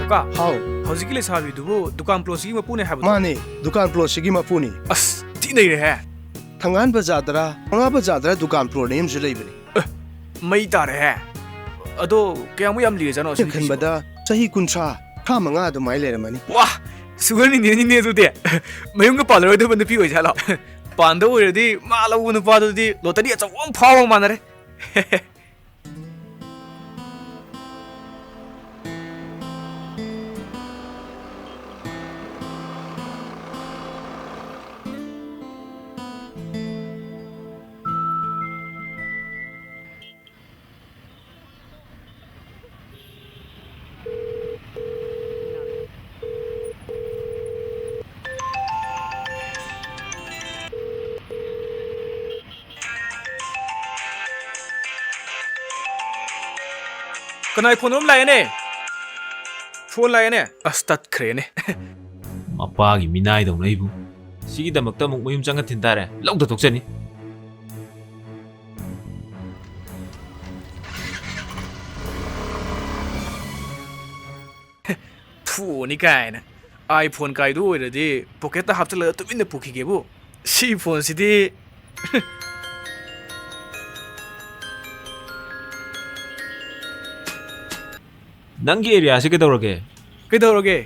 ꯀꯀꯥ, ꯍꯥꯎ꯫ ꯍꯧꯖꯤꯛꯀꯤ ꯂꯩꯁꯥꯕꯤꯗꯨꯕꯨ ꯗꯨꯀꯥꯟ plotꯁꯤꯒꯤ ꯃꯄꯨꯅꯦ ꯍꯥꯏꯕꯗꯣ? ꯃꯥꯅꯦ, ꯗꯨꯀꯥꯟ plotꯁꯤꯒꯤ ꯃꯄꯨꯅꯤ꯫ ꯑꯁ, ꯊꯤ ꯅꯩꯔꯦꯍꯦ꯫ ꯊꯪꯒꯥꯜ ꯕꯖꯥꯔꯗꯔ, ꯄꯥꯎꯅꯥ ꯕꯖꯥꯔꯗꯔ ꯗꯨꯀꯥꯟ plot ꯅꯦꯝꯁꯨ ꯂꯩꯕꯅꯤ꯫ ꯑꯦ, ꯃꯩ ꯇꯥꯔꯦꯍꯦ꯫ ꯑꯗꯣ ꯀꯌꯥꯃꯨꯛ ꯌꯥꯝ ꯂꯤꯔꯖꯥꯠꯅꯣ ꯑꯩꯅ ꯑꯁꯤꯒꯤꯁꯤꯕꯣ? ꯈꯟꯕꯗ ꯆꯍꯤ ꯀꯨꯟꯊ꯭ꯔꯥ, ꯇꯔꯥꯃꯉꯥ ꯑꯗꯨꯃꯥꯏꯅ ꯂꯩꯔꯝꯃꯅꯤ꯫ ꯋꯥ! Sugar ꯅꯤꯅꯦꯅꯤꯅꯦ ꯑꯗꯨꯗꯤ꯫ ꯃꯌꯨꯝꯒ ꯄꯥꯜꯂꯔꯣꯏꯗꯕ ꯅꯨꯄꯤ ꯑꯣꯏꯖꯥꯠꯂꯣ? ꯄꯥꯟꯗꯧ ꯑꯣꯏꯔꯗꯤ ꯃꯥ ꯂꯧꯕ ꯅꯨꯄꯥꯗꯨꯗꯤ lottery ꯑꯆꯧꯕ ꯑꯃ ꯐꯥꯎꯕ ꯃꯥꯟꯅꯔꯦ꯫ ꯀꯅꯥꯏ ꯐꯣꯟ ꯑꯃ ꯂꯥꯛꯑꯦꯅꯦ? ꯐꯣꯟ ꯂꯥꯛꯑꯦꯅꯦ꯫ ꯑꯁ, ꯇꯠꯈ꯭ꯔꯦꯅꯦ꯫ ꯃꯄꯥꯒꯤ ꯃꯤꯅꯥꯏꯗꯧꯅ ꯑꯩꯕꯨ ꯁꯤꯒꯤꯗꯃꯛꯇ ꯑꯃꯨꯛ ꯃꯌꯨꯝ ꯆꯪꯉ ꯊꯤꯟ ꯇꯥꯔꯦ꯫ ꯂꯧꯗ ꯇꯣꯛꯆꯅꯤ꯫ ꯐꯨꯅꯤ ꯀꯥꯏꯅ꯫ iPhone ꯀꯥꯏꯗꯨ ꯑꯣꯏꯔꯗꯤ ꯄꯣꯀꯦꯠꯇ ꯍꯥꯞꯆꯤꯜꯂꯒ ꯇꯨꯃꯤꯟꯅ ꯄꯨꯈꯤꯒꯦꯕꯨ꯫ ꯁꯤ ꯐꯣꯟꯁꯤꯗꯤ꯫ ꯅꯪꯒꯤ ꯑꯦꯔꯤꯌꯥꯁꯦ ꯀꯩꯗꯧꯔꯒꯦ? ꯀꯩꯗꯧꯔꯒꯦ?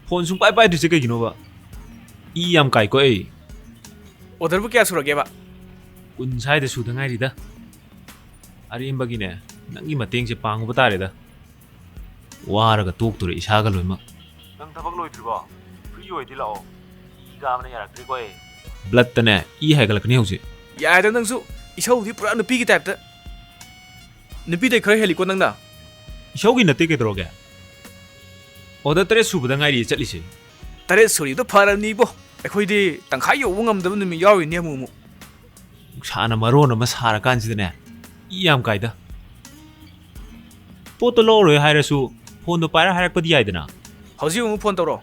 ꯐꯣꯟ ꯁꯨꯡꯄꯥꯏ ꯄꯥꯏꯗ꯭ꯔꯤꯁꯦ ꯀꯩꯒꯤꯅꯣꯕ? ꯏ ꯌꯥꯝ ꯀꯥꯏꯀꯣ ꯑꯩ꯫ ꯑꯣꯔꯗꯔꯕꯨ ꯀꯌꯥ ꯁꯨꯔꯒꯦꯕ? ꯀꯨꯟ ꯁ꯭ꯋꯥꯏꯗ ꯁꯨꯗ ꯉꯥꯏꯔꯤꯗ꯫ ꯑꯔꯦꯝꯕꯒꯤꯅꯦ, ꯅꯪꯒꯤ ꯃꯇꯦꯡꯁꯦ ꯄꯥꯡꯉꯨꯕ ꯇꯥꯔꯦꯗ꯫ ꯋꯥꯔꯒ ꯇꯣꯛꯇꯣꯔꯦ ꯏꯁꯥꯒ ꯂꯣꯏꯅꯃꯛ꯫ ꯅꯪ ꯊꯕꯛ ꯂꯣꯏꯗ꯭ꯔꯤꯕꯣ? ꯐ꯭ꯔꯤ ꯑꯣꯏꯗꯤ ꯂꯥꯛꯑꯣ꯫ ꯏ ꯀꯥꯕꯅ ꯌꯥꯔꯛꯇ꯭ꯔꯦꯀꯣ ꯑꯩ꯫ ꯕ꯭ꯂꯠꯇꯅꯦ ꯏ ꯍꯥꯏꯒꯠꯂꯛꯀꯅꯤ ꯍꯧꯖꯤꯛ꯫ ꯌꯥꯔꯦꯗ ꯅꯪꯁꯨ, ꯏꯁꯧꯗꯤ ꯄꯨꯔꯥ ꯅꯨꯄꯤꯒꯤ ꯇꯥꯏꯞꯇ꯫ ꯅꯨꯄꯤꯗꯩ ꯈꯔ ꯍꯦꯜꯂꯤꯀꯣ ꯅꯪꯅ꯫ ꯏꯁꯧꯒꯤ ꯅꯠꯇꯦ ꯀꯩꯗꯧꯔꯒꯦ? ꯑꯣꯗꯔ ꯇꯔꯦꯠ ꯁꯨꯕꯗ ꯉꯥꯏꯔꯤꯌꯦ ꯆꯠꯂꯤꯁꯦ꯫ ꯇꯔꯦꯠ ꯁꯨꯔꯤꯗꯣ ꯐꯔꯕꯅꯤꯕꯣ꯫ ꯑꯩꯈꯣꯏꯗꯤ ꯇꯪꯈꯥꯏ ꯌꯧꯕ ꯉꯝꯗꯕ ꯅꯨꯃꯤꯠ ꯌꯥꯎꯔꯤꯅꯦ ꯑꯃꯨꯛ ꯑꯃꯨꯛ꯫ ꯅꯨꯡꯁꯥꯅ ꯃꯔꯣꯟ ꯑꯃ ꯁꯥꯔꯀꯥꯟꯁꯤꯗꯅꯦ, ꯏ ꯌꯥꯝ ꯀꯥꯏꯗ꯫ ꯄꯣꯠꯇꯣ ꯂꯧꯔꯣꯏ ꯍꯥꯏꯔꯁꯨ ꯐꯣꯟꯗꯣ ꯄꯥꯏꯔ ꯍꯥꯏꯔꯛꯄꯗꯤ ꯌꯥꯏꯗꯅ꯫ ꯍꯧꯖꯤꯛ ꯑꯃꯨꯛ ꯐꯣꯟ ꯇꯧꯔꯣ,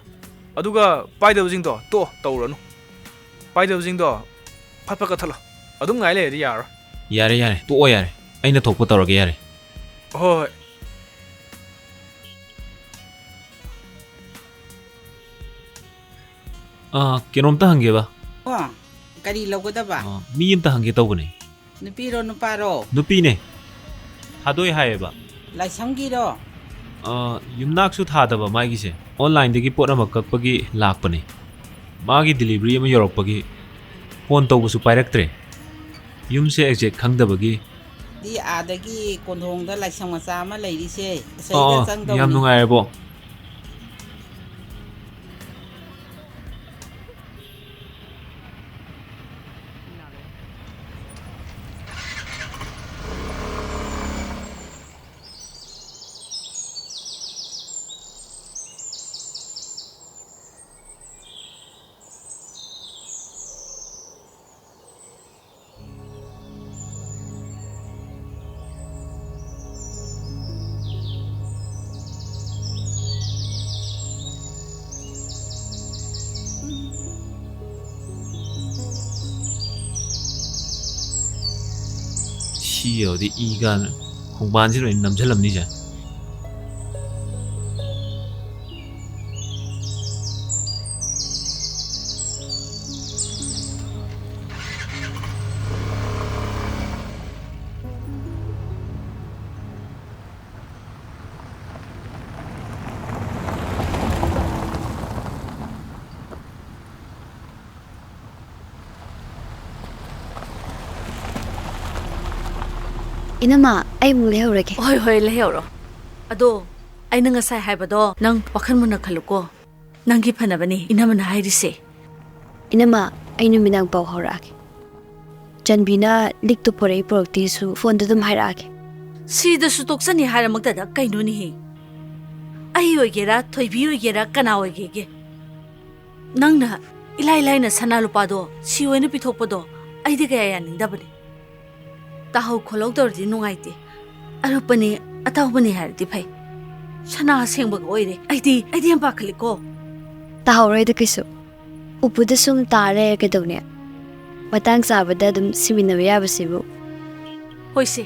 ꯑꯗꯨꯒ ꯄꯥꯏꯗꯕꯁꯤꯡꯗꯣ ꯇꯣꯛꯑꯣ, ꯇꯧꯔꯨꯔꯅꯨ꯫ ꯄꯥꯏꯗꯕꯁꯤꯡꯗꯣ ꯐꯠ ꯐꯠ ꯀꯛꯊꯠꯂꯣ꯫ ꯑꯗꯨꯝ ꯉꯥꯏ ꯂꯩꯔꯗꯤ ꯌꯥꯔꯔꯣꯏ꯫ ꯌꯥꯔꯦ, ꯌꯥꯔꯦ, ꯇꯣꯛꯑꯣ, ꯌꯥꯔꯦ꯫ ꯑꯩꯅ ꯊꯣꯛꯄ ꯇꯧꯔꯒꯦ, ꯌꯥꯔꯦ꯫ ꯍꯣꯏ, ꯍꯣꯏ꯫ ꯑꯥ, ꯀꯩꯅꯣꯝꯇ ꯍꯪꯒꯦꯕ꯫ ꯑꯣ, ꯀꯔꯤ ꯂꯧꯒꯗꯕ? ꯑꯥ, ꯃꯤ ꯑꯝꯇ ꯍꯪꯒꯦ ꯇꯧꯕꯅꯦ꯫ ꯅꯨꯄꯤꯔꯣ, ꯅꯨꯄꯥꯔꯣ? ꯅꯨꯄꯤꯅꯦ꯫ ꯊꯥꯗꯣꯏ ꯍꯥꯏꯌꯦꯕ꯫ ꯂꯥꯏꯁ꯭ꯔꯝꯒꯤꯔꯣ? ꯑꯥ, ꯌꯨꯝꯅꯥꯛꯁꯨ ꯊꯥꯗꯕ ꯃꯥꯒꯤꯁꯦ꯫ Online-ꯗꯒꯤ ꯄꯣꯠ ꯑꯃ ꯀꯛꯄꯒꯤ ꯂꯥꯛꯄꯅꯦ꯫ ꯃꯥꯒꯤ delivery ꯑꯃ ꯌꯧꯔꯛꯄꯒꯤ ꯐꯣꯟ ꯇꯧꯕꯁꯨ ꯄꯥꯏꯔꯛꯇ꯭ꯔꯦ꯫ ꯌꯨꯝꯁꯦ exact ꯈꯪꯗꯕꯒꯤ꯫ ꯗꯤ ꯑꯥꯗꯒꯤ ꯀꯣꯟꯊꯣꯡꯗ ꯂꯥꯏꯁꯪ ꯃꯆꯥ ꯑꯃ ꯂꯩꯔꯤꯁꯦ, ꯑꯁꯩꯗ ꯑꯣ, ꯆꯪꯗꯧꯅꯤ꯫ ꯌꯥꯝ ꯅꯨꯡꯉꯥꯏꯔꯦꯕꯣ꯫ ꯁꯤ ꯌꯧꯔꯗꯤ ꯏ ꯀꯥꯟ ꯈꯣꯡꯕꯥꯟꯁꯤ ꯂꯣꯏ ꯅꯝꯁꯤꯜꯂꯝꯅꯤꯁꯦ꯫ ꯏꯅꯝꯃ, ꯑꯩ ꯑꯃꯨꯛ ꯂꯩꯍꯧꯔꯒꯦ꯫ ꯍꯣꯏ, ꯍꯣꯏ, ꯂꯩꯍꯧꯔꯣ꯫ ꯑꯗꯣ, ꯑꯩꯅ ꯉꯁꯥꯏ ꯍꯥꯏꯕꯗꯣ ꯅꯪ ꯋꯥꯈꯜ ꯃꯨꯟꯅ ꯈꯜꯂꯨꯀꯣ꯫ ꯅꯪꯒꯤ ꯐꯅꯕꯅꯤ ꯏꯅꯝꯃꯅ ꯍꯥꯏꯔꯤꯁꯦ꯫ ꯏꯅꯝꯃ, ꯑꯩ ꯅꯨꯃꯤꯗꯥꯡ ꯄꯥꯎ ꯍꯧꯔꯛꯑꯒꯦ꯫ ꯆꯟꯕꯤꯅ ꯂꯤꯛꯇꯣ ꯄꯣꯔꯛꯏ ꯄꯣꯔꯛꯇꯦꯁꯨ ꯐꯣꯟꯗ ꯑꯗꯨꯝ ꯍꯥꯏꯔꯛꯑꯒꯦ꯫ ꯁꯤꯗꯁꯨ ꯇꯣꯛꯆꯅꯤ ꯍꯥꯏꯔꯃꯛꯇꯗ ꯀꯩꯅꯣꯅꯦꯍꯦ? ꯑꯩ ꯑꯣꯏꯒꯦꯔꯥ, ꯊꯣꯏꯕꯤ ꯑꯣꯏꯒꯦꯔꯥ, ꯀꯅꯥ ꯑꯣꯏꯒꯦꯒꯦ? ꯅꯪꯅ ꯏꯂꯥꯏ ꯂꯥꯏꯅ ꯁꯅꯥ ꯂꯨꯄꯥꯗꯣ ꯁꯤ ꯑꯣꯏꯅ ꯄꯤꯊꯣꯛꯄꯗꯣ ꯑꯩꯗꯤ ꯀꯌꯥ ꯌꯥꯅꯤꯡꯗꯕꯅꯤ꯫ ꯇꯥꯍꯧ ꯈꯣꯜꯍꯧ ꯇꯧꯔꯗꯤ ꯅꯨꯡꯉꯥꯏꯇꯦ꯫ ꯑꯔꯨꯞꯄꯅꯤ, ꯑꯇꯥꯎꯕꯅꯤ ꯍꯥꯏꯔꯗꯤ ꯐꯩ꯫ ꯁꯅꯥ ꯑꯁꯦꯡꯕꯒ ꯑꯣꯏꯔꯦ꯫ ꯑꯩꯗꯤ, ꯑꯩꯗꯤ ꯌꯥꯝ ꯄꯥꯈꯠꯂꯤꯀꯣ꯫ ꯇꯥꯍꯧꯔꯣꯏꯗ ꯀꯩꯁꯨ꯫ ꯎꯄꯨꯗ ꯁꯨꯝ ꯇꯥ ꯂꯩꯔꯦ ꯀꯩꯗꯧꯅꯤ? ꯃꯇꯥꯡ ꯆꯥꯕꯗ ꯑꯗꯨꯝ ꯁꯤꯃꯤꯟꯅꯕ ꯌꯥꯕꯁꯤꯕꯨ꯫ ꯍꯣꯏꯁꯦ,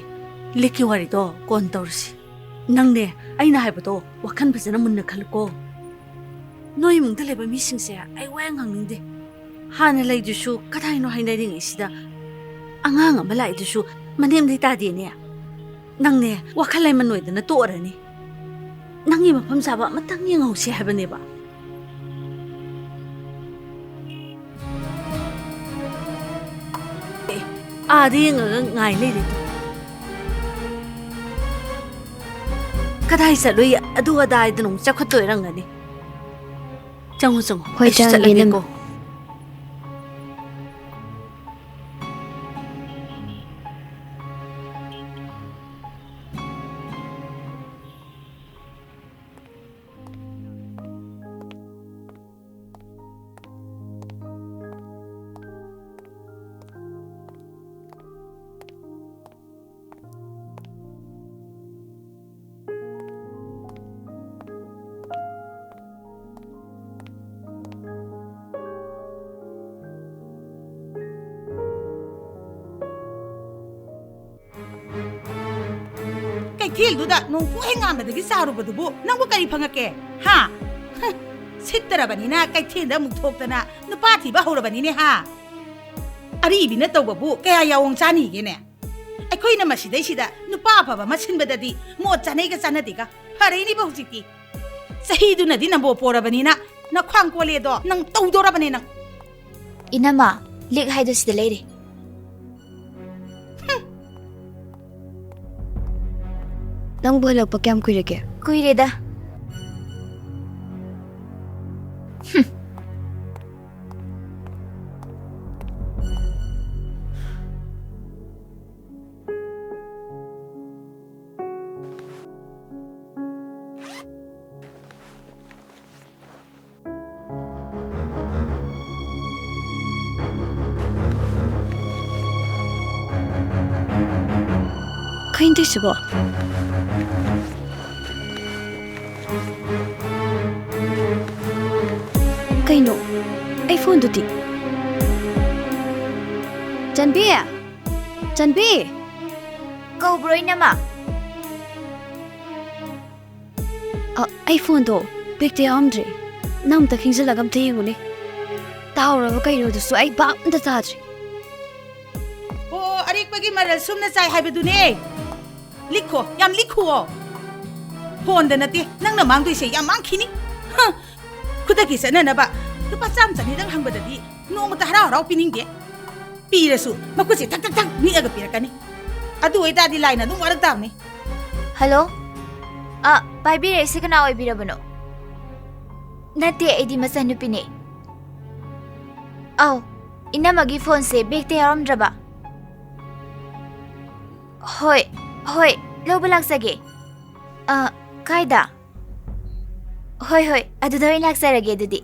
ꯂꯤꯛꯀꯤ ꯋꯥꯔꯤꯗꯣ ꯀꯣꯟ ꯇꯧꯔꯁꯤ꯫ ꯅꯪꯅꯦ, ꯑꯩꯅ ꯍꯥꯏꯕꯗꯣ ꯋꯥꯈꯜ ꯐꯖꯅ ꯃꯨꯟꯅ ꯈꯜꯂꯨꯀꯣ꯫ ꯅꯣꯏ ꯏꯃꯨꯡꯗ ꯂꯩꯕ ꯃꯤꯁꯤꯡꯁꯦ ꯑꯩ ꯋꯥ ꯌꯥꯝ ꯉꯥꯡꯅꯤꯡꯗꯦ꯫ ꯍꯥꯟꯅ ꯂꯩꯗꯨꯁꯨ ꯀꯗꯥꯏꯅꯣ ꯍꯥꯏꯅꯔꯤꯉꯩꯁꯤꯗ ꯑꯉꯥꯡ ꯑꯃ ꯂꯥꯛꯏꯗꯨꯁꯨ ꯃꯅꯦꯝꯗꯩ ꯇꯥꯗꯦꯅꯦ꯫ ꯅꯪꯅꯦ, ꯋꯥꯈꯜ ꯂꯩꯃꯟ ꯑꯣꯏꯗꯅ ꯇꯣꯛꯑꯔꯅꯤ꯫ ꯅꯪꯒꯤ ꯃꯐꯝ ꯆꯥꯕ ꯑꯃꯇꯪ ꯌꯦꯡꯍꯧꯁꯤ ꯍꯥꯏꯕꯅꯦꯕ꯫ ꯑꯦ, ꯑꯥꯗ ꯌꯦꯡꯉꯒ ꯉꯥꯏ ꯂꯩꯔꯦ꯫ ꯀꯗꯥꯏ ꯆꯠꯂꯨꯏ? ꯑꯗꯨ ꯑꯗꯥ ꯍꯥꯏꯗꯅ ꯑꯃꯨꯛ ꯆꯥꯎꯈꯠꯇꯣꯏ ꯑꯣꯏꯔꯝꯒꯅꯤ꯫ ꯆꯪꯉꯣ, ꯆꯪꯉꯣ꯫ ꯍꯣꯏ, ꯑꯩꯁꯨ ꯆꯪꯒꯦ, ꯆꯠꯂꯒꯦꯀꯣ꯫ ꯏꯅꯝꯃ꯫ ꯀꯩꯊꯦꯜꯗꯨꯗ ꯅꯣꯡꯄꯣꯛ ꯍꯩꯉꯥꯟꯕꯗꯒꯤ ꯆꯥꯔꯨꯕꯗꯨꯕꯨ ꯅꯪꯕꯨ ꯀꯔꯤ ꯐꯪꯉꯛꯀꯦ? ꯍꯥ? ꯍ, ꯁꯤꯠꯇ꯭ꯔꯕꯅꯤꯅ ꯀꯩꯊꯦꯜꯗ ꯑꯃꯨꯛ ꯊꯣꯛꯇꯅ ꯅꯨꯄꯥ ꯊꯤꯕ ꯍꯧꯔꯕꯅꯤꯅꯦ, ꯍꯥ? ꯑꯔꯤꯕꯤꯅ ꯇꯧꯕꯕꯨ ꯀꯌꯥ ꯌꯥꯑꯣꯡ ꯆꯥꯅꯤꯒꯦꯅꯦ? ꯑꯩꯈꯣꯏꯅ ꯃꯁꯤꯗꯩꯁꯤꯗ ꯅꯨꯄꯥ ꯑꯐꯕ ꯑꯃ ꯁꯤꯟꯕꯗꯗꯤ ꯃꯣꯠ ꯆꯥꯅꯩꯒ ꯆꯥꯅꯗꯦꯒ꯫ ꯐꯔꯛꯏꯅꯤꯕ ꯍꯧꯖꯤꯛꯇꯤ꯫ ꯆꯍꯤꯗꯨꯅꯗꯤ ꯅꯝꯕꯣ ꯄꯣꯔꯕꯅꯤꯅ ꯅꯈ꯭ꯋꯥꯡ ꯀꯣꯜꯂꯦꯗꯣ ꯅꯪ ꯇꯧꯗꯣꯔꯕꯅꯦ ꯅꯪ꯫ ꯏꯅꯝꯃ, ꯂꯤꯛ ꯍꯥꯏꯗꯣ ꯁꯤꯗ ꯂꯩꯔꯦ꯫ ꯅꯪꯕꯨ ꯍꯜꯂꯛꯄ ꯀꯌꯥꯝ ꯀꯨꯏꯔꯒꯦ? ꯀꯨꯏꯔꯦꯗ꯫ ꯀꯩꯅꯣ ꯇꯧꯏꯁꯤꯕꯣ? ꯀꯩꯅꯣ? ꯑꯩ ꯐꯣꯟꯗꯨꯗꯤ? ꯆꯟꯕꯤ! ꯆꯟꯕꯤ! ꯀꯧꯕ꯭ꯔꯣ, ꯏꯅꯝꯃ? ꯑ, ꯑꯩ ꯐꯣꯟꯗꯣ ꯕꯦꯛꯇ ꯌꯥꯎꯔꯝꯗ꯭ꯔꯦ꯫ ꯅꯪ ꯑꯝꯇ ꯈꯤꯡꯖꯤꯜꯂꯒ ꯑꯝꯇ ꯌꯦꯡꯉꯨꯅꯦ꯫ ꯇꯥꯍꯧꯔꯕ ꯀꯩꯅꯣꯗꯨꯁꯨ ꯑꯩ ꯚꯥꯞ ꯑꯝꯇ ꯇꯥꯗ꯭ꯔꯦ꯫ ꯑꯣ, ꯑꯔꯦꯛꯄꯒꯤ ꯃꯔꯜ ꯁꯨꯝꯅ ꯆꯥꯏ ꯍꯥꯏꯕꯗꯨꯅꯦ꯫ ꯂꯤꯛꯈꯣ, ꯌꯥꯝ ꯂꯤꯛꯈꯨꯑꯣ꯫ ꯐꯣꯟꯗ ꯅꯠꯇꯦ ꯅꯪꯅ ꯃꯥꯡꯗꯣꯏꯁꯦ, ꯌꯥꯝ ꯃꯥꯡꯈꯤꯅꯤ꯫ ꯍ! ꯈꯨꯗꯛꯀꯤ ꯆꯠꯅꯅꯕ ꯂꯨꯄꯥ ꯆꯥꯝ ꯆꯅꯤꯗꯪ ꯍꯪꯕꯗꯗꯤ ꯅꯣꯡꯃꯇ ꯍꯔꯥꯎ ꯍꯔꯥꯎ ꯄꯤꯅꯤꯡꯗꯦ꯫ ꯄꯤꯔꯁꯨ ꯃꯈꯨꯠꯁꯦ ꯊꯛ ꯊꯛ ꯊꯛ ꯅꯤꯛꯑꯒ ꯄꯤꯔꯛꯀꯅꯤ꯫ ꯑꯗꯨ ꯑꯣꯏꯇꯥꯔꯗꯤ ꯂꯥꯏꯅ ꯑꯗꯨꯝ ꯋꯥꯔꯛ ꯇꯥꯕꯅꯤ꯫ ꯍꯜꯂꯣ? ꯑ, ꯄꯥꯏꯕꯤꯔꯛꯏꯁꯦ ꯀꯅꯥ ꯑꯣꯏꯕꯤꯔꯕꯅꯣ? ꯅꯠꯇꯦ, ꯑꯩꯗꯤ ꯃꯆꯟꯅꯨꯄꯤꯅꯦ꯫ ꯑꯧ, ꯏꯅꯝꯃꯒꯤ ꯐꯣꯟꯁꯦ ꯕꯦꯛꯇ ꯌꯥꯎꯔꯝꯗ꯭ꯔꯕ꯫ ꯍꯣꯏ, ꯍꯣꯏ, ꯂꯧꯕ ꯂꯥꯛꯆꯒꯦ꯫ ꯑ, ꯀꯥꯏꯗ? ꯍꯣꯏ, ꯍꯣꯏ, ꯑꯗꯨꯗ ꯑꯣꯏꯅ ꯂꯥꯛꯆꯔꯒꯦ ꯑꯗꯨꯗꯤ꯫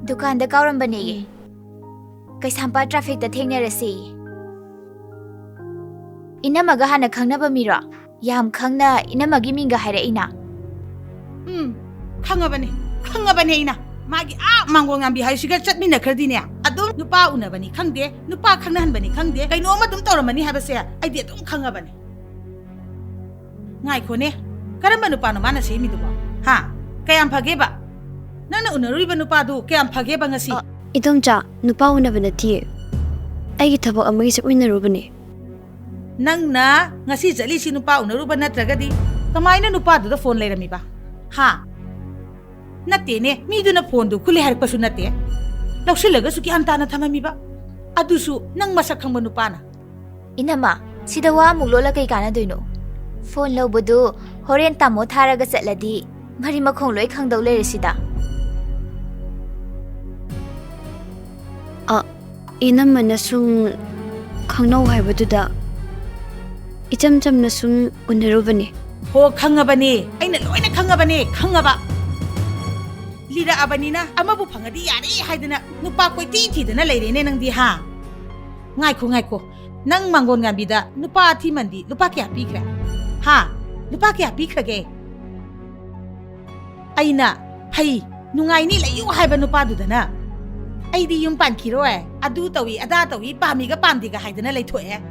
ꯗꯨꯀꯥꯟꯗ ꯀꯥꯎꯔꯝꯕꯅꯦꯌꯦ꯫ ꯀꯩꯁꯥꯝꯄꯥꯠ ꯇ꯭ꯔꯥꯐꯤꯛꯇ ꯊꯦꯡꯅꯔꯁꯦꯌꯦ꯫ ꯏꯅꯝꯃꯒ ꯍꯥꯟꯅ ꯈꯪꯅꯕ ꯃꯤꯔꯣ? ꯌꯥꯝ ꯈꯪꯅ ꯏꯅꯝꯃꯒꯤ ꯃꯤꯡꯒ ꯍꯥꯏꯔꯛꯏꯅ꯫ ꯎꯝ, ꯈꯪꯉꯕꯅꯦ, ꯈꯪꯉꯕꯅꯦ ꯑꯩꯅ꯫ ꯃꯥꯒꯤ ꯑꯥ ꯃꯥꯡꯒꯣꯜ ꯉꯥꯝꯕꯤ ꯍꯥꯏꯁꯤꯒ ꯆꯠꯃꯤꯟꯅꯈ꯭ꯔꯗꯤꯅꯦ, ꯑꯗꯨꯝ ꯅꯨꯄꯥ ꯎꯅꯕꯅꯤ ꯈꯪꯗꯦ, ꯅꯨꯄꯥ ꯈꯪꯅꯍꯟꯕꯅꯤ ꯈꯪꯗꯦ, ꯀꯩꯅꯣꯝ ꯑꯗꯨꯝ ꯇꯧꯔꯝꯃꯅꯤ ꯍꯥꯏꯕꯁꯦ ꯑꯩꯗꯤ ꯑꯗꯨꯝ ꯈꯪꯉꯕꯅꯦ꯫ ꯉꯥꯏꯈꯣꯅꯦ, ꯀꯔꯝꯕ ꯅꯨꯄꯥꯅꯣ ꯃꯥꯅ ꯁꯦꯝꯃꯤꯗꯨꯕꯣ? ꯍꯥ? ꯀꯌꯥꯝ ꯐꯒꯦꯕ? ꯅꯪꯅ ꯎꯅꯔꯨꯔꯤꯕ ꯅꯨꯄꯥꯗꯨ ꯀꯌꯥꯝ ꯐꯒꯦꯕ ꯉꯁꯤ? ꯑ, ꯏꯗꯣꯝꯆꯥ, ꯅꯨꯄꯥ ꯎꯅꯕ ꯅꯠꯇꯤꯌꯦ꯫ ꯑꯩꯒꯤ ꯊꯕꯛ ꯑꯃꯒꯤ ꯆꯠꯃꯤꯟꯅꯔꯨꯕꯅꯦ꯫ ꯅꯪꯅ ꯉꯁꯤ ꯆꯠꯂꯤꯁꯤ ꯅꯨꯄꯥ ꯎꯅꯔꯨꯕ ꯅꯠꯇ꯭ꯔꯒꯗꯤ ꯀꯃꯥꯏꯅ ꯅꯨꯄꯥꯗꯨꯗ ꯐꯣꯟ ꯂꯩꯔꯝꯃꯤꯕ? ꯍꯥ? ꯅꯠꯇꯦꯅꯦ, ꯃꯤꯗꯨꯅ ꯐꯣꯟꯗꯨ ꯈꯨꯜꯂꯦ ꯍꯥꯏꯔꯛꯄꯁꯨ ꯅꯠꯇꯦ꯫ ꯂꯧꯁꯤꯜꯂꯒꯁꯨ ꯒ꯭ꯌꯥꯟ ꯇꯥꯅ ꯊꯝꯃꯝꯃꯤꯕ꯫ ꯑꯗꯨꯁꯨ ꯅꯪ ꯃꯁꯛ ꯈꯪꯕ ꯅꯨꯄꯥꯅ꯫ ꯏꯅꯝꯃ, ꯁꯤꯗ ꯋꯥ ꯑꯃꯨꯛ ꯂꯣꯠꯂ ꯀꯩ ꯀꯥꯟꯅꯗꯣꯏꯅꯣ? ꯐꯣꯟ ꯂꯧꯕꯗꯨ ꯍꯣꯔꯦꯟ ꯇꯥꯃꯣ ꯊꯥꯔꯒ ꯆꯠꯂꯗꯤ ꯃꯔꯤ ꯃꯈꯣꯡ ꯂꯣꯏ ꯈꯪꯗꯧ ꯂꯩꯔꯦ ꯁꯤꯗ꯫ ꯑ, ꯏꯅꯝꯃꯅ ꯁꯨꯝ ꯈꯪꯅꯧ ꯍꯥꯏꯕꯗꯨꯗ ꯏꯆꯝ ꯆꯝꯅ ꯁꯨꯝ ꯎꯅꯔꯨꯕꯅꯦ꯫ ꯍꯣ, ꯈꯪꯉꯕꯅꯦ, ꯑꯩꯅ ꯂꯣꯏꯅ ꯈꯪꯉꯕꯅꯦ, ꯈꯪꯉꯕ꯫ ꯂꯤꯔꯛꯑꯕꯅꯤꯅ ꯑꯃꯕꯨ ꯐꯪꯉꯗꯤ ꯌꯥꯔꯦ ꯍꯥꯏꯗꯅ ꯅꯨꯄꯥ ꯀꯣꯏꯊꯤ ꯊꯤꯗꯅ ꯂꯩꯔꯦꯅꯦ ꯅꯪꯗꯤ, ꯍꯥ? ꯉꯥꯏꯈꯣ, ꯉꯥꯏꯈꯣ, ꯅꯪ ꯃꯥꯡꯒꯣꯟ ꯉꯥꯟꯕꯤꯗ ꯅꯨꯄꯥ ꯑꯊꯤꯃꯟꯗꯤ ꯂꯨꯄꯥ ꯀꯌꯥ ꯄꯤꯈ꯭ꯔꯦ? ꯍꯥ? ꯂꯨꯄꯥ ꯀꯌꯥ ꯄꯤꯈ꯭ꯔꯒꯦ? ꯑꯩꯅ ꯐꯩ, ꯅꯨꯡꯉꯥꯏꯅꯤ, ꯂꯩꯌꯨ ꯍꯥꯏꯕ ꯅꯨꯄꯥꯗꯨꯗꯅ ꯑꯩꯗꯤ ꯌꯨꯝ ꯄꯥꯟꯈꯤꯔꯣꯏ, ꯑꯗꯨ ꯇꯧꯏ, ꯑꯗꯥ ꯇꯧꯏ, ꯄꯥꯝꯃꯤꯒ ꯄꯥꯝꯗꯦꯒ ꯍꯥꯏꯗꯅ ꯂꯩꯊꯣꯛꯑꯦ꯫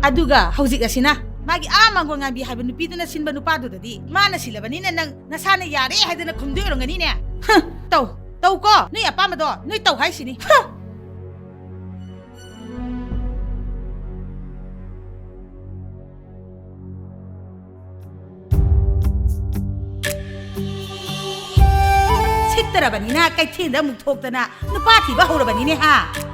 ꯑꯗꯨꯒ ꯍꯧꯖꯤꯛ ꯑꯁꯤꯅ ꯃꯥꯒꯤ ꯑꯥ ꯃꯥꯡꯒꯣꯟ ꯉꯥꯟꯕꯤ ꯍꯥꯏꯕ ꯅꯨꯄꯤꯗꯨꯅ ꯁꯤꯟꯕ ꯅꯨꯄꯥꯗꯨꯗꯗꯤ ꯃꯥꯅ ꯁꯤꯜꯂꯕꯅꯤꯅ ꯅꯪ ꯅꯁꯥꯅ ꯌꯥꯔꯦ ꯍꯥꯏꯗꯅ ꯈꯨꯝꯗꯣꯏ ꯑꯣꯏꯔꯝꯒꯅꯤꯅꯦ꯫ ꯍ, ꯇꯧ, ꯇꯧꯀꯣ, ꯅꯣꯏ ꯑꯄꯥꯝꯕꯗꯣ ꯅꯣꯏ ꯇꯧ ꯍꯥꯏꯁꯤꯅꯤ꯫ ꯍ! ꯁꯤꯠꯇ꯭ꯔꯕꯅꯤꯅ ꯀꯩꯊꯦꯜꯗ ꯑꯃꯨꯛ ꯊꯣꯛꯇꯅ ꯅꯨꯄꯥ ꯊꯤꯕ ꯍꯧꯔꯕꯅꯤꯅꯦ, ꯍꯥ?